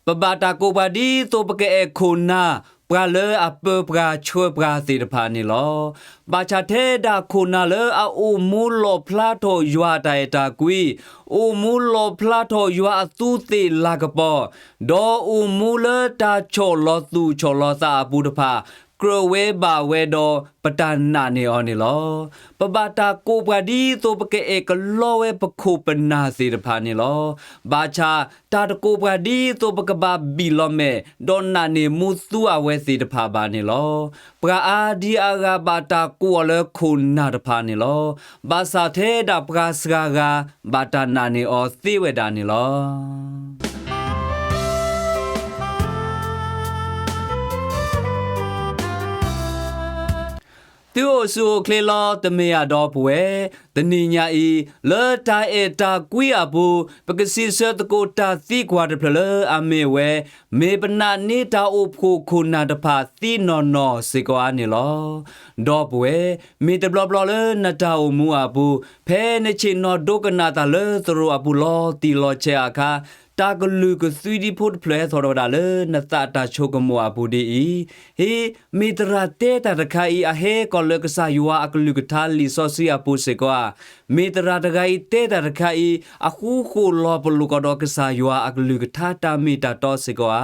ပဘၣ်တၢ်ကိးပှၤဒ်သိးပကအဲၣ်ခိၣ်နၢ် ပှၤလၢအပၢပှၤဆှၢပှၤသ့ၣ်တဖၣ်န့ၣ်လီၤ. ဘၣ်ဆၣ်ထဲဒၣ်ခိၣ်နၢ်လၢအအိၣ်မူလီၣ်ဖျါထီၣ်ယွၤအတၢ်အဲၣ်တၢ်ကွံ, အိၣ်မူလီၣ်ဖျါထီၣ်ယွၤအသူးသ့ၣ်လၤကပီၤ, ဒီးအိၣ်မူလၢတၢ်ဆီၣ်လီၤသူၣ်ဆီၣ်လီၤသးအပူၤတဖၣ် ကြၢးဝဲဘၣ်ဝဲဒီးပတၢ်နာ်န့ၢ်အီၤန့ၣ်လီၤ. ပဘၣ်တၢ်ကိးပှၤဒ်သိးပကအဲၣ်ကလီဝဲပခိၣ်ပနၢ်သ့ၣ်တဖၣ်န့ၣ်လီၤ. ဘၣ်ဆၣ်တၢ်တကိးပှၤဒ်သိးပကဘၣ်ဘံၣ်လီၤမဲာ် ဒီးနာ်န့ၢ်မူသူအဝဲသ့ၣ်တဖၣ်ဘၣ်န့ၣ်လီၤ. ပှၤအါဒံအါဂၤဘၣ်တၢ်ကိးအီၤလၢခိၣ်နၢ်တဖၣ်န့ၣ်လီၤ. ဘၣ်ဆၣ်ထဲဒၣ်ပှၤစှၤဂၤ ဘၣ်တၢ်နာ်န့ၢ်အီၤသ့ဝဲဒၣ်န့ၣ်လီၤ. သုအိၣ်ဆူၣ်အိၣ်ချ့လီၤ တမ့ၢ်ယၤဒီပုၢ်ဝဲၢ်, တနံၤညါအံၤ လၢတၢ်အဲၣ်တၢ်ကွံအပူၤ ပကစံးဆၢသကိးတၢ်သံကွၢ်တဖျၢၣ်လၢအမ့ၢ်ဝဲ, မ့ၢ်ပနာ်န့ၢ်တၢ်အိၣ်ဖှိၣ်ခိၣ်နၢ်တဖၣ်သ့နီၢ်နီၢ်စ့ၢ်ကီးဧါန့ၣ်လီၤ. ဒီပုၢ်ဝဲၢ်, မ့ၢ်တဘျီဘျီလၢနတၢ်အိၣ်မူအပူၤ ဖဲနဆ့ၣ်နီၤဒိကနၣ်တၢ်လၢသရိာ်အပူၤလီၤတံၢ်လီၤဆဲးအခါ, တၢ်ကလုၢ်ကသွံဒံဖိတဖျၢၣ်ဟဲထီၣ်ထီၣ်ဝဲဒၣ်လၢနသးတၢ်ဆိကမိၣ်အပူၤဒ်အံၤ, ဟ့, မ့ၢ်သရၣ်တဲတၢ်တခါအံၤ အဟဲကီးလၢကစၢ်ယွၤအကလုၢ်ကထါလံာ်စီဆှံအပူၤစ့ၢ်ကီးဧါ. မ့ၢ်သရၣ်တဂၤအံၤတဲတၢ်တခါအံၤ အဃူဃီၣ်လီၤပလိာ်ကဒီးကစၢ်ယွၤအကလုၢ်ကထါတၢ်မ့ၢ်တၢ်တီစ့ၢ်ကီးဧါ.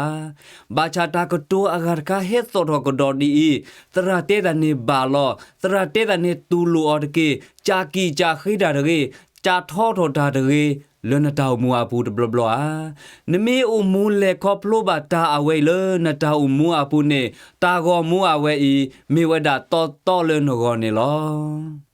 ဘၣ်ဆၣ်တၢ်ကတိၤအဂၤတခါဟဲသီၣ်ထီၣ်ကဒီးဒ်အံၤ, သရၣ်တဲတၢ်န့ၣ်ဘၣ်လီၤ, သရၣ်တဲတၢ်န့ၣ်တူၢ်လိာ်အီၤတက့ၢ်, ကၢ်ကံၢ်ကၢ်ဃ့တၢ်တဂ့ၤ, ကၢ်ထီထီၣ်တၢ်တဂ့ၤ, လၢနတၢ်အိၣ်မူအပူၤတဘျီဘျီဧါ. နမ့ၢ်အိၣ်မူလဲၤခီဖျိဘၣ်တၢ်အဝဲအံၤလၢနတၢ်အိၣ်မူအပူၤန့ၣ် တၢ်ဂီၤမူအဝဲအံၤ မ့ၢ်ဝဲဒၣ်တီတီလၢနဂီၢ်န့ၣ်လီၤ.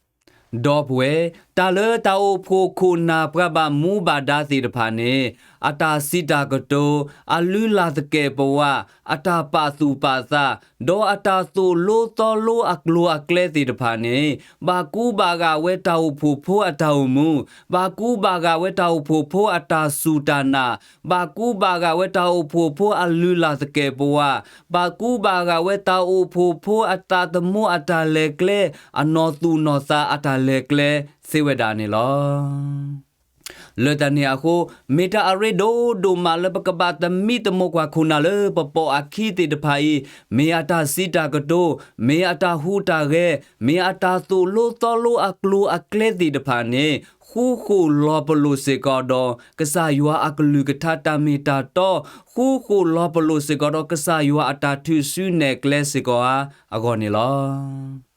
ဒီပုၢ်ဝဲၢ်, တၢ်လၢတၢ်အိၣ်ဖှိၣ်ခိၣ်နၢ်ပှၤဘၣ်မူဘၣ်ဒါသ့ၣ်တဖၣ်န့ၣ်, အတၢ်စံးတၢ်ကတိၤ, အလုၢ်လၢ်သကဲာ်ပဝး, အတၢ်ပာ်သူၣ်ပာ်သး, ဒီးအတၢ်သိၣ်လိသီလိအကျိၤအကျဲသ့ၣ်တဖၣ်န့ၣ်, ဘၣ်ကူဘၣ်ဂာ်ဝဲတၢ်အိၣ်ဖှိၣ်ဖိအတၢ်အိၣ်မူ, ဘၣ်ကူဘၣ်ဂာ်ဝဲတၢ်အိၣ်ဖှိၣ်ဖိအတၢ်စူၢ်တၢ်နာ်, ဘၣ်ကူဘၣ်ဂာ်ဝဲတၢ်အိၣ်ဖှိၣ်ဖိအလုၢ်လၢ်သကဲာ်ပဝး, ဘၣ်ကူဘၣ်ဂာ်ဝဲတၢ်အိၣ်ဖှိၣ်ဖိအသးသမူအတၢ်လဲၤကျဲ, အနီၢ်သူၣ်နီၢ်သးအတၢ်လဲၤကျဲသ့ဝဲဒၣ်န့ၣ်လီၤ. လၢတၢ်န့ၣ်အဃိ, မ့ၢ်တၢ်အရ့ဒိၣ်ဒိၣ်မးလၢပကဘၣ်သမံသမိးကွၢ်ခိၣ်နၢ်လၢပပိာ်အခံသ့ၣ်တဖၣ်အံၤ, မ့ၢ်အတၢ်စံးတၢ်ကတိၤ, မ့ၢ်အတၢ်ဟူးတၢ်ဂဲၤ, မ့ၢ်အတၢ်သိၣ်လိသီလိအကျိၤအကျဲသ့ၣ်တဖၣ်န့ၣ်, ဃူဃီၣ်လီၤပလိာ်စ့ၢ်ကီးဒီး ကစၢ်ယွၤအကလုၢ်ကထါတၢ်မ့ၢ်တၢ်တီ, ဃူဃီၣ်လီၤပလိာ်စ့ၢ်ကီးဒီး ကစၢ်ယွၤအတၢ်ထုးစုနဲၣ်ကျဲစ့ၢ်ကီးဧါ အဂီၢ်န့ၣ်လီၤ.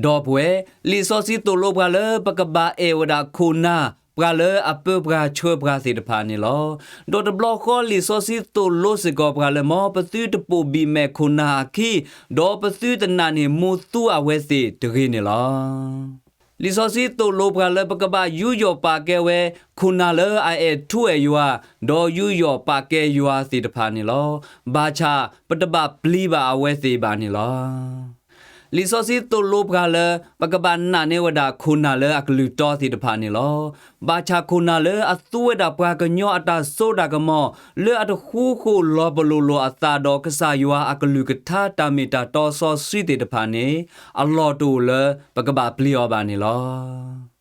ဒီပုၢ်ဝဲၢ်, လံာ်စီဆှံသိၣ်လိပှၤလၢပကဘၣ်အဲၣ်ဝဲဒၣ်ခိၣ်နၢ် ပှၤလၢအပၢပှၤဆှၢပှၤသ့ၣ်တဖၣ်န့ၣ်လီၤ. ဒီးတဘျီဃီလံာ်စီဆှံသိၣ်လိစ့ၢ်ကီးပှၤလၢ မ်ပသုတပိာ်ဘံၣ်မဲာ်ခိၣ်နၢ်အခံ, ဒီးပသုတနာ်န့ၢ်မူသူအဝဲသ့ၣ်တဂ့ၤန့ၣ်လီၤ. လံာ်စီဆှံသိၣ်လိပှၤလၢပကဘၣ်ယူးယီၣ်ပာ်ကဲဝဲ ခိၣ်နၢ်လၢအအဲၣ်ထူအဲၣ်ယွၤ, ဒီးယူးယီၣ်ပာ်ကဲယွၤသ့ၣ်တဖၣ်န့ၣ်လီၤ. ဘၣ်ဆၣ်ပတဘၣ်ပျံၤဘၣ်အဝဲသ့ၣ်ဘၣ်န့ၣ်လီၤ. လံာ်စီဆှံသိၣ်လိပှၤလၢ ပကဘၣ်နာ်န့ၢ်ဝဲဒၣ်ခိၣ်နၢ်လၢအကလုၢ်တီသ့ၣ်တဖၣ်န့ၣ်လီၤ. ဘၣ်ဆၣ်ခိၣ်နၢ်လၢအသူဝဲဒၣ်ပှၤကညီအတၢ်စိတၢ်ကမီၤ လၢအတဃူဃီၣ်လီၤပလိာ်လိာ်အသးဒီးကစၢ်ယွၤအကလုၢ်ကထါတၢ်မ့ၢ်တၢ်တီစီဆှံသ့ၣ်တဖၣ်န့ၣ် အလီၢ်တအိၣ်လၢပကဘၣ်ပျံၤအီၤဘၣ်န့ၣ်လီၤ.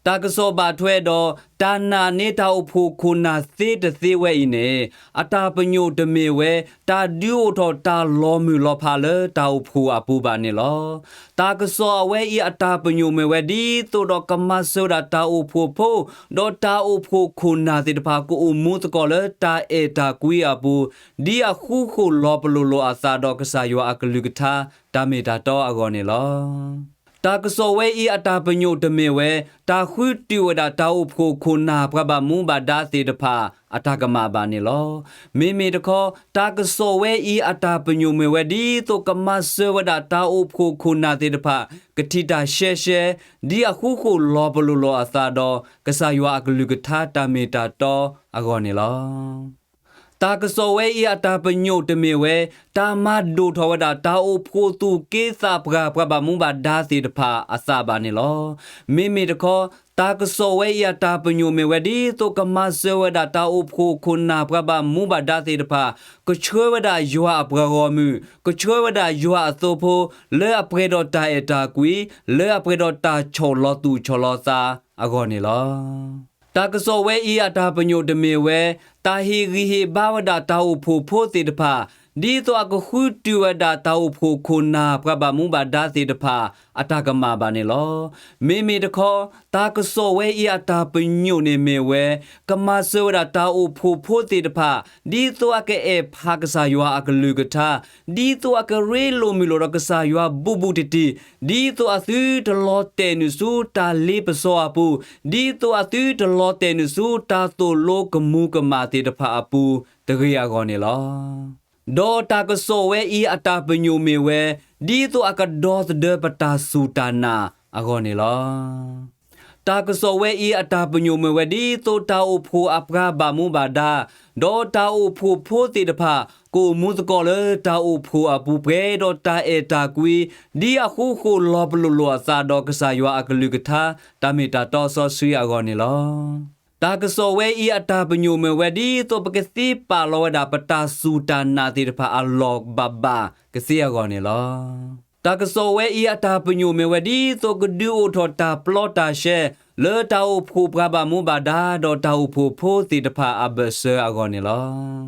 တၢ်ကစီၣ်ဘၣ်ထွဲဒီး တၢ်နာ်န့ၢ်တၢ်အိၣ်ဖှိၣ်ခိၣ်နၢ်သ့တသ့ဝဲအံၤန့ၣ်, အတၢ်ပညိၣ်တမ့ၢ်ဝဲ တၢ်ဒုးအိၣ်ထီၣ်တၢ်လီၤမုၢ်လီၤဖးလၢတၢ်အိၣ်ဖှိၣ်အပူၤဘၣ်န့ၣ်လီၤ. တၢ်ကစီၣ်အဝဲအံၤအတၢ်ပညိၣ်မ့ၢ်ဝဲဒ်သိးဒီးကမၤစၢၤဝဲဒၣ်တၢ်အိၣ်ဖှိၣ်ဖိ ဒီးတၢ်အိၣ်ဖှိၣ်ခိၣ်နၢ်သ့ၣ်တဖၣ် ကအိၣ်မူသကိးလၢတၢ်အဲၣ်တၢ်ကွံအပူၤ, ဒ်အဃူဃီၣ်လီၤပလိာ်လိာ်အသးဒီးကစၢ်ယွၤအကလုၢ်ကထါ တၢ်မ့ၢ်တၢ်တီအဂီၢ်န့ၣ်လီၤ. တၢ်ကစီၣ်ဝဲအံၤအတၢ်ပညိၣ်တမ့ၢ်ဝဲ တၢ်ဃုတုာ်ဝဲဒၣ်တၢ်အိၣ်ဖှိၣ်ခိၣ်နၢ်ပှၤဘၣ်မူဘၣ်ဒါသ့ၣ်တဖၣ်အတၢ်ကမၣ်ဘၣ်န့ၣ်လီၤ. မ့မ့ၢ်တခီ, တၢ်ကစီၣ်ဝဲအံၤအတၢ်ပညိၣ်မ့ၢ်ဝဲ ဒ်သိးကမၤစၢၤဝဲဒၣ်တၢ်အိၣ်ဖှိၣ်ခိၣ်နၢ်သ့ၣ်တဖၣ် ကထံၣ်တၢ်ရှဲရှဲ, ဒ်အဃူဃီၣ်လီၤပလိာ်လိာ်အသးဒီး ကစၢ်ယွၤအကလုၢ်ကထါတၢ်မ့ၢ်တၢ်တီအဂီၢ်န့ၣ်လီၤ. တၢ်ကစီၣ်ဝဲအံၤအတၢ်ပညိၣ်တမ့ၢ်ဝဲ တၢ်မၤဒိၣ်ထီၣ်ဝဲဒၣ်တၢ်အိၣ်ဖှိၣ်သူၣ်က့သးပှၢ်ပှၤဘၣ်မူဘၣ်ဒါသ့ၣ်တဖၣ်အသးဘၣ်န့ၣ်လီၤ. မ့မ့ၢ်တခီ, တၢ်ကစီၣ်ဝဲအံၤအတၢ်ပညိၣ်မ့ၢ်ဝဲ ဒ်သိးကမၤစၢၤဝဲဒၣ်တၢ်အိၣ်ဖှိၣ်ခိၣ်နၢ်ပှၤဘၣ်မူဘၣ်ဒါသ့ၣ်တဖၣ် ကဆှၢဝဲဒၣ်ယွၤအပှၤဂီၢ်မုၢ်, ကဆှၢဝဲဒၣ်ယွၤအသိဖိ လၢအပှဲၤဒီးတၢ်အဲၣ်တၢ်ကွံ, လၢအပှဲၤဒီးတၢ်ဆီၣ်လီၤသူၣ်ဆီၣ်လီၤသးအဂီၢ်န့ၣ်လီၤ. တၢ်ကစီၣ်ဝဲအံၤအတၢ်ပညိၣ်တမ့ၢ်ဝဲ တၢ်ဟ့ၣ်ဂံၢ်ဟ့ၣ်ဘါဝဲဒၣ်တၢ်အိၣ်ဖှိၣ်ဖိသ့ၣ်တဖၣ် ဒ်သိးအကဃုတုၤဝဲဒၣ်တၢ်အိၣ်ဖှိၣ်ခိၣ်နၢ်ပှၤဘၣ်မူဘၣ်ဒါသ့ၣ်တဖၣ်အတၢ်ကမၣ်ဘၣ်န့ၣ်လီၤ. မ့မ့ၢ်တခီ တၢ်ကစီၣ်ဝဲအံၤအတၢ်ပညိၣ်န့ၣ်မ့ၢ်ဝဲ ကမၤစၢၤဝဲဒၣ်တၢ်အိၣ်ဖှိၣ်ဖိသ့ၣ်တဖၣ် ဒ်သိးအကအဲၣ်ဖးကစၢ်ယွၤအကလုၢ်ကထါ, ဒ်သိးအကရ့လိာ်မုာ်လိာ်ဒီးကစၢ်ယွၤဘူးဘူးတံၢ်တံၢ်, ဒ်သိးအသုတလီၤတဲာ်နုာ်ဆူတၢ်လ့ပစီအပူၤ, ဒ်သိးအသုတလီၤတဲာ်နုာ်ဆူတၢ်သိၣ်လိကမူၤကမၣ်သ့ၣ်တဖၣ်အပူၤတဂ့ၤအဂီၢ်န့ၣ်လီၤ. ဒီးတၢ်ကစီၣ်ဝဲအံၤအတၢ်ပညိၣ်မ့ၢ်ဝဲ ဒ်သိးအကဒီသဒၢပတၢ်စူၢ်တၢ်နာ်အဂီၢ်န့ၣ်လီၤ. တၢ်ကစီၣ်ဝဲအံၤအတၢ်ပညိၣ်မ့ၢ်ဝဲဒ်သိးတၢ်အိၣ်ဖှိၣ်အပှၤဘၣ်မူဘၣ်ဒါ, ဒီးတၢ်အိၣ်ဖှိၣ်ဖိသ့ၣ်တဖၣ် ကအိၣ်မူသကိးလၢတၢ်အိၣ်ဖှိၣ်အပူၤ ပှဲၤဒီးတၢ်အဲၣ်တၢ်ကွံ, ဒ်အဃူဃီၣ်လီၤပလိာ်လိာ်အသးဒီးကစၢ်ယွၤအကလုၢ်ကထါ တၢ်မ့ၢ်တၢ်တီစီဆှံအဂီၢ်န့ၣ်လီၤ. တၢ်ကစီၣ်ဝဲအံၤအတၢ်ပညိၣ်မ့ၢ်ဝဲဒ်သိးပကသ့ပာ်လီၤဝဲဒၣ်ပတၢ်စူၢ်တၢ်နာ်သ့ၣ်တဖၣ်အလီၢ်ဘၣ်ဘၣ်ကသ့အဂီၢ်န့ၣ်လီၤ. တၢ်ကစီၣ်ဝဲအံၤအတၢ်ပညိၣ်မ့ၢ်ဝဲဒ်သိးကဒုးအိၣ်ထီၣ်တၢ်ပျီတၢ်ရှဲ လၢတၢ်အိၣ်ဖှိၣ်ပှၤဘၣ်မူဘၣ်ဒါ ဒီးတၢ်အိၣ်ဖှိၣ်ဖိသ့ၣ်တဖၣ်အဘၢၣ်စၢၤအဂီၢ်န့ၣ်လီ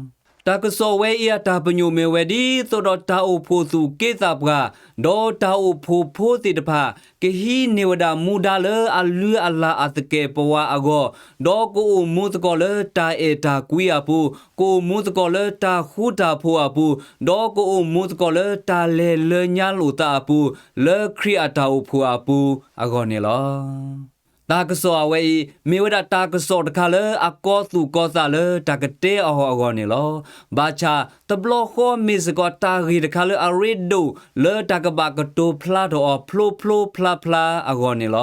ၤ. တၢ်ကစီၣ်ဝဲအံၤအတၢ်ပညိၣ်မ့ၢ်ဝဲဒ်သိးဒီးတၢ်အိၣ်ဖှိၣ်သူၣ်က့သးပှၢ် ဒီးတၢ်အိၣ်ဖှိၣ်ဖိသ့ၣ်တဖၣ် ကဟံးန့ၢ်ဝဲဒၣ်မူဒါလၢအလုၢ်အလၢ်အသကဲာ်ပဝးအဂီၢ်, ဒီးကအိၣ်မူသကိးလၢတၢ်အဲၣ်တၢ်ကွံအပူၤ, ကအိၣ်မူသကိးလၢတၢ်ဃူတၢ်ဖိးအပူၤ, ဒီးကအိၣ်မူသကိးလၢတၢ်လဲၤလၢညါလိာ်သးအပူၤ, လၢခရံာ်အတၢ်အိၣ်ဖှိၣ်အပူၤအဂီၢ်န့ၣ်လီၤ. တၢ်ကစီၣ်အဝဲအံၤ မ့ၢ်ဝဲဒၣ်တၢ်ကစီၣ်တခါလၢအကီသူၣ်ကီသးလၢတၢ်ကတဲအီၤအဂီၢ်န့ၣ်လီၤ. ဘၣ်ဆၣ် တဘျီဃီမ့ၢ်စ့ၢ်ကီးတၢ်ဂ့ၢ်တခါလၢအရ့ဒိၣ်လၢတၢ်ကဘၣ်ကတိၤဖျါထီၣ်အီၤဖျိဖျိဖျါဖျါအဂီၢ်န့ၣ်လီ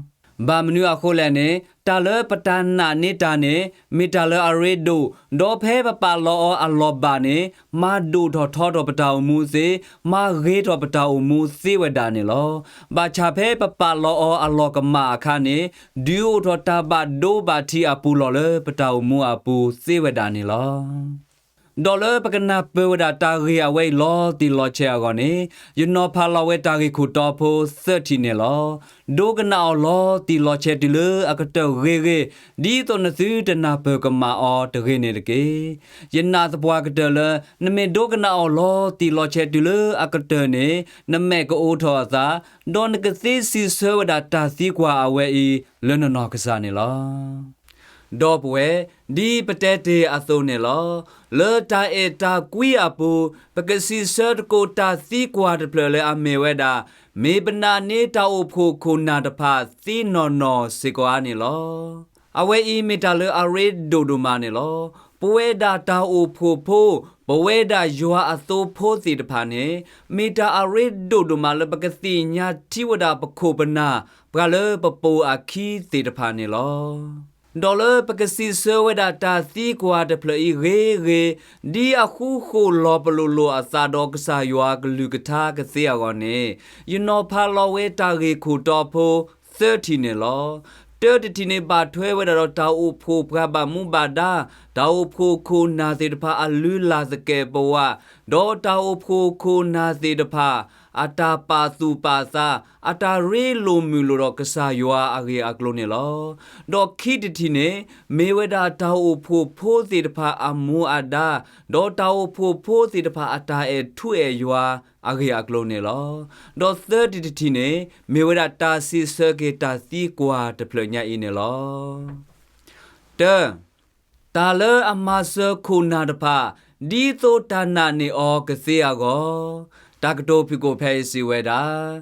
ၤ. ဘၣ်မနုၤအဃိလဲၣ်န့ၣ် တၢ်လၢပတၢ်နာ်န့ၢ်တၢ်န့ၣ် မ့ၢ်တၢ်လၢအရ့ဒိၣ်, ဒီးဖဲပပာ်လီၤအီၤအလီၢ်ဘၣ်န့ၣ် မၤဒိၣ်ထီၣ်ထီထီၣ်ပတၢ်အိၣ်မူသ့, မၤဂ့ၤထီၣ်ပတၢ်အိၣ်မူသ့ဝဲဒၣ်န့ၣ်လီၤ. ဘၣ်ဆၣ်ဖဲပပာ်လီၤအီၤအလီၢ်ကမၣ်အခါန့ၣ် ဒုးအိၣ်ထီၣ်တၢ်ဘၣ်ဒိဘၣ်ထံးအပူၤလီၢ်လၢပတၢ်အိၣ်မူအပူၤသ့ဝဲဒၣ်န့ၣ်လီၤ. ဒီးလၢပကနၢ်ပၢၢ်ဝဲဒၣ်တၢ်ဂ့ၢ်အဝဲအံၤလီၤတံၢ်လီၤဆဲးအဂီၢ်န့ၣ် ယနီၤဖးလီၤဝဲတၢ်ဂ့ၢ်ခိၣ်တီဖိသၢထံၣ်န့ၣ်လီၤ. ဒိကနၣ်အီၤလီၤတံၢ်လီၤဆဲးတုၤလၢအကတၢၢ်ဂ့ၤဂ့ၤ ဒ်သိးနသုတနၢ်ပၢၢ်ကမၣ်အီၤတဂ့ၤန့ၣ်တက့ၢ်. ယနာ်သပှၢ်ကတၢၢ်လၢ နမ့ၢ်ဒိကနၣ်အီၤလီၤတံၢ်လီၤဆဲးတုၤလၢအကတၢၢ်န့ၣ် နမဲာ်ကအိးထီၣ်အသး, ဒီးနကသ့စံးဆၢဝဲဒၣ်တၢ်သံကွၢ်အဝဲအံၤလၢနနီၢ်ကစၢ်န့ၣ်လီၤ. ဒီပုၢ်ဝဲၢ်, ဒ်ပတဲတ့ၢ်အသိးန့ၣ်လီၤ. လၢတၢ်အဲၣ်တၢ်ကွံအပူၤ ပကစံးဆၢသကိးတၢ်သံကွၢ်တဖျၢၣ်လၢအမ့ၢ်ဝဲဒၣ် မ့ၢ်ပနာ်န့ၢ်တၢ်အိၣ်ဖှိၣ်ခိၣ်နၢ်တဖၣ်သ့နီၢ်နီၢ်စ့ၢ်ကီးဧါန့ၣ်လီၤ. အဝဲအံၤမ့ၢ်တၢ်လၢအရ့ဒိၣ်ဒိၣ်မးန့ၣ်လီၤ. ပဝဲဒၣ်တၢ်အိၣ်ဖှိၣ်ဖိ, ပဝဲဒၣ်ယွၤအသိဖိသ့ၣ်တဖၣ်န့ၣ် မ့ၢ်တၢ်အရ့ဒိၣ်ဒိၣ်မးလၢပကသ့ၣ်ညါထံဝဲဒၣ်ပခိၣ်ပနၢ် ပှၤလၢပပိာ်အခံသ့ၣ်တဖၣ်န့ၣ်လီၤ. ဒီးလၢပကစံးဆၢဝဲဒၣ်တၢ်သံကွၢ်တဖျၢၣ်အံၤဂ့ၤဂ့ၤ, ဒ်အဃူဃီၣ်လီၤပလိာ်လိာ်အသးဒီးကစၢ်ယွၤကလုၢ်ကထါကသ့အဂီၢ်န့ၣ်, ယနီၤဖးလီၤဝဲတၢ်ဂ့ၢ်ခိၣ်တီဖိသၢထံၣ်န့ၣ်လီၤ. တၢတထံၣ်န့ၣ် ဘၣ်ထွဲဝဲဒၣ်ဒီးတၢ်အိၣ်ဖှိၣ်ပှၤဘၣ်မူဘၣ်ဒါ, တၢ်အိၣ်ဖှိၣ်ခိၣ်နၢ်သ့ၣ်တဖၣ်အလုၢ်အလၢ်သကဲာ်ပဝး, ဒီးတၢ်အိၣ်ဖှိၣ်ခိၣ်နၢ်သ့ၣ်တဖၣ် အတၢ်ပာ်သူၣ်ပာ်သး, အတၢ်ရ့လိာ်မုာ်လိာ်ဒီးကစၢ်ယွၤအဂ့ၢ်အကျိၤန့ၣ်လီၤ. ဒီးခံတထံၣ်န့ၣ် မ့ၢ်ဝဲဒၣ်တၢ်အိၣ်ဖှိၣ်ဖိသ့ၣ်တဖၣ်အမူအဒါ, ဒီးတၢ်အိၣ်ဖှိၣ်ဖိသ့ၣ်တဖၣ်အတၢ်အဲၣ်ထူအဲၣ်ယွၤအဂ့ၢ်အကျိၤန့ၣ်လီၤ. ဒီးသၢတထံၣ်န့ၣ် မ့ၢ်ဝဲဒၣ်တၢ်စံးဆၢက့ၤတၢ်သံကွၢ်တဖျၢၣ်ညါအံၤန့ၣ်လီၤ. တၢ, တၢ်လၢအမၤစၢၤခိၣ်နၢ်တဖၣ် ဒ်သိးတၢ်နာ်န့ၢ်အီၤကသ့အဂီၢ်, တၢ်ကတိၤဖုၣ်ကိာ်ဖဲအံၤစံးဝဲဒၣ်,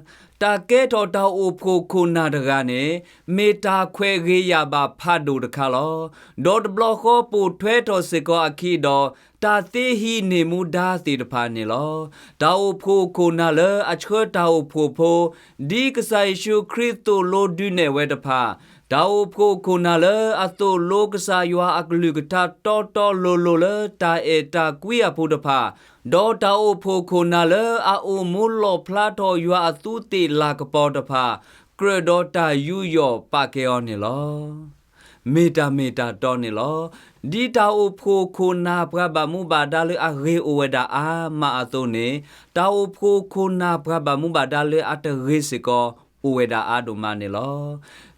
တၢ်ကဲထီၣ်တၢ်အိၣ်ဖှိၣ်ခိၣ်နၢ်တဂၤန့ၣ် မ့ၢ်တၢ်ခွဲးဂ့ၤယာ်ဘၣ်ဖးဒိၣ်တခါလီၤ. ဒီးတဘျီဃီပိာ်ထွဲထီၣ်စ့ၢ်ကီးအခံဒီး တၢ်သ့ဟံးန့ၢ်မူဒါသ့ၣ်တဖၣ်န့ၣ်လီၤ. တၢ်အိၣ်ဖှိၣ်ခိၣ်နၢ်လၢအဆှၢတၢ်အိၣ်ဖှိၣ်ဖိ ဒ်ကစၢ်ယ့ၣ်ၡူးခရံာ်သိၣ်လိဒုးနဲၣ်ဝဲတဖၣ်, တၢ်အိၣ်ဖှိၣ်ခိၣ်နၢ်လၢအသိၣ်လိကစၢ်ယွၤအကလုၢ်ကထါတီတီလိၤလိၤလၢတၢ်အဲၣ်တၢ်ကွံအပူၤတဖၣ်, ဒီးတၢ်အိၣ်ဖှိၣ်ခိၣ်နၢ်လၢအအိၣ်မူလီၣ်ဖျါထီၣ်ယွၤအသူးသ့ၣ်လၤကပီၤတဖၣ်, ကြၢးဒီးတၢ်ယူးယီၣ်ပာ်ကဲအီၤန့ၣ်လီၤ. မ့ၢ်တၢ်မ့ၢ်တၢ်တီန့ၣ်လီၤ. ဒ်တၢ်အိၣ်ဖှိၣ်ခိၣ်နၢ်ပှၤဘၣ်မူဘၣ်ဒါလၢအဂ့ၤအိၣ်ဝဲဒၣ်အါမးအသိးန့ၣ်, တၢ်အိၣ်ဖှိၣ်ခိၣ်နၢ်ပှၤဘၣ်မူဘၣ်ဒါလၢအတဂ့ၤစ့ၢ်ကီး အိၣ်ဝဲဒၣ်အါဒိၣ်မးန့ၣ်လီၤ.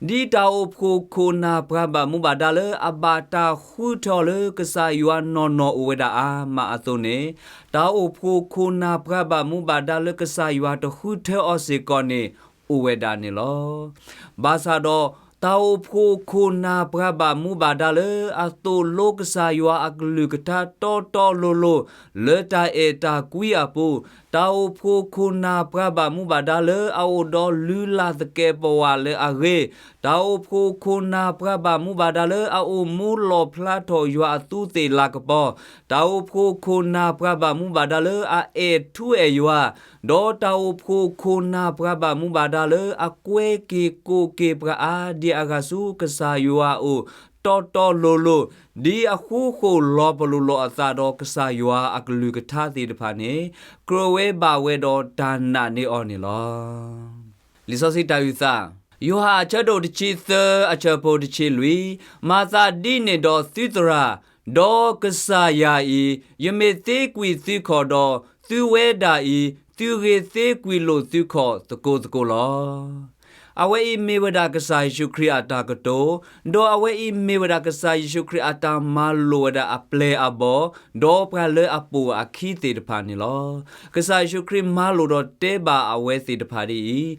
ဒ်တၢ်အိၣ်ဖှိၣ်ခိၣ်နၢ်ပှၤဘၣ်မူဘၣ်ဒါလၢအဘၣ်တၢ်ဃုထၢအီၤလၢကစၢ်ယွၤနီၢ်နီၢ်အိၣ်ဝဲဒၣ်အါမးအသိးန့ၣ်, တၢ်အိၣ်ဖှိၣ်ခိၣ်နၢ်ပှၤဘၣ်မူဘၣ်ဒါလၢကစၢ်ယွၤတဃုထၢအီၤစ့ၢ်ကီးန့ၣ် အိၣ်ဝဲဒၣ်န့ၣ်လီၤ. ဘၣ်ဆၣ်ဒီး တၢ်အိၣ်ဖှိၣ်ခိၣ်နၢ်ပှၤဘၣ်မူဘၣ်ဒါလၢအသိၣ်လိကစၢ်ယွၤအကလုၢ်ကထါတီတီလိၤလိၤ လၢတၢ်အဲၣ်တၢ်ကွံအပူၤ, တၢ်အိၣ်ဖှိၣ်ခိၣ်နၢ်ပှၤဘၣ်မူဘၣ်ဒါလၢအအိၣ်ဒီးလုၢ်လၢ်သကဲးပဝးလၢအဂ့ၤ, တၢ်အိၣ်ဖှိၣ်ခိၣ်နၢ်ပှၤဘၣ်မူဘၣ်ဒါလၢအအိၣ်မူလီၣ်ဖျါထီၣ်ယွၤအသူးသ့ၣ်လၤကပီၤ, တၢ်အိၣ်ဖှိၣ်ခိၣ်နၢ်ပှၤဘၣ်မူဘၣ်ဒါလၢအအဲၣ်ထူအဲၣ်ယွၤ, ဒီးတၢ်အိၣ်ဖှိၣ်ခိၣ်နၢ်ပှၤဘၣ်မူဘၣ်ဒါလၢအကွဲက့ၤကိးက့ၤပှၤအါဒံအါဂၤဆူကစၢ်ယွၤအအိၣ် တီတီလိၤလိၤ, ဒ်အဃိဃိာ်လီၤပလိာ်လိာ်အသးဒီးကစၢ်ယွၤအကလုၢ်ကထါသ့ၣ်တဖၣ်န့ၣ် ကြၢးဝဲဘၣ်ဝဲဒီးတၢ်နာ်န့ၢ်အီၤန့ၣ်လီၤ. လံာ်စီဆှံတၢ်အုၣ်သး, ယိၤဟၣ်အဆၢဒိၣ်တဆံသၢအဆၢဖိတဆံလွံၢ်, မၤသးဒ်န့ၣ်ဒီးသုသရၣ်, ဒီးကစၢ်ယွၤအံၤ, ယမ့ၢ်သ့ကွံာ်သုခီၣ်ဒီး, သုဝဲဒၣ်အံၤ, သုဂ့ၤသ့ကွံာ်လိာ်သုခီၣ်သကိးသကိးလီၤ. အဝဲအံၤမ့ၢ်ဝဲဒၣ်ကစၢ်ယ့ၣ်ၡူးခရံာ်အတၢ်ကတိၤ, ဒီးအဝဲအံၤမ့ၢ်ဝဲဒၣ်ကစၢ်ယ့ၣ်ၡူးခရံာ်အတၢ်မၤလိာ်ဝဲဒၣ်အပျဲၢ်အဘီၣ်, ဒီးပှၤလၢအပိာ်အခံသ့ၣ်တဖၣ်န့ၣ်လီၤ. ကစၢ်ယ့ၣ်ၡူးခရံာ်မၤလိာ်ဒီးတဲဘၣ်အဝဲသ့ၣ်တဖၣ်ဒ်အံၤ,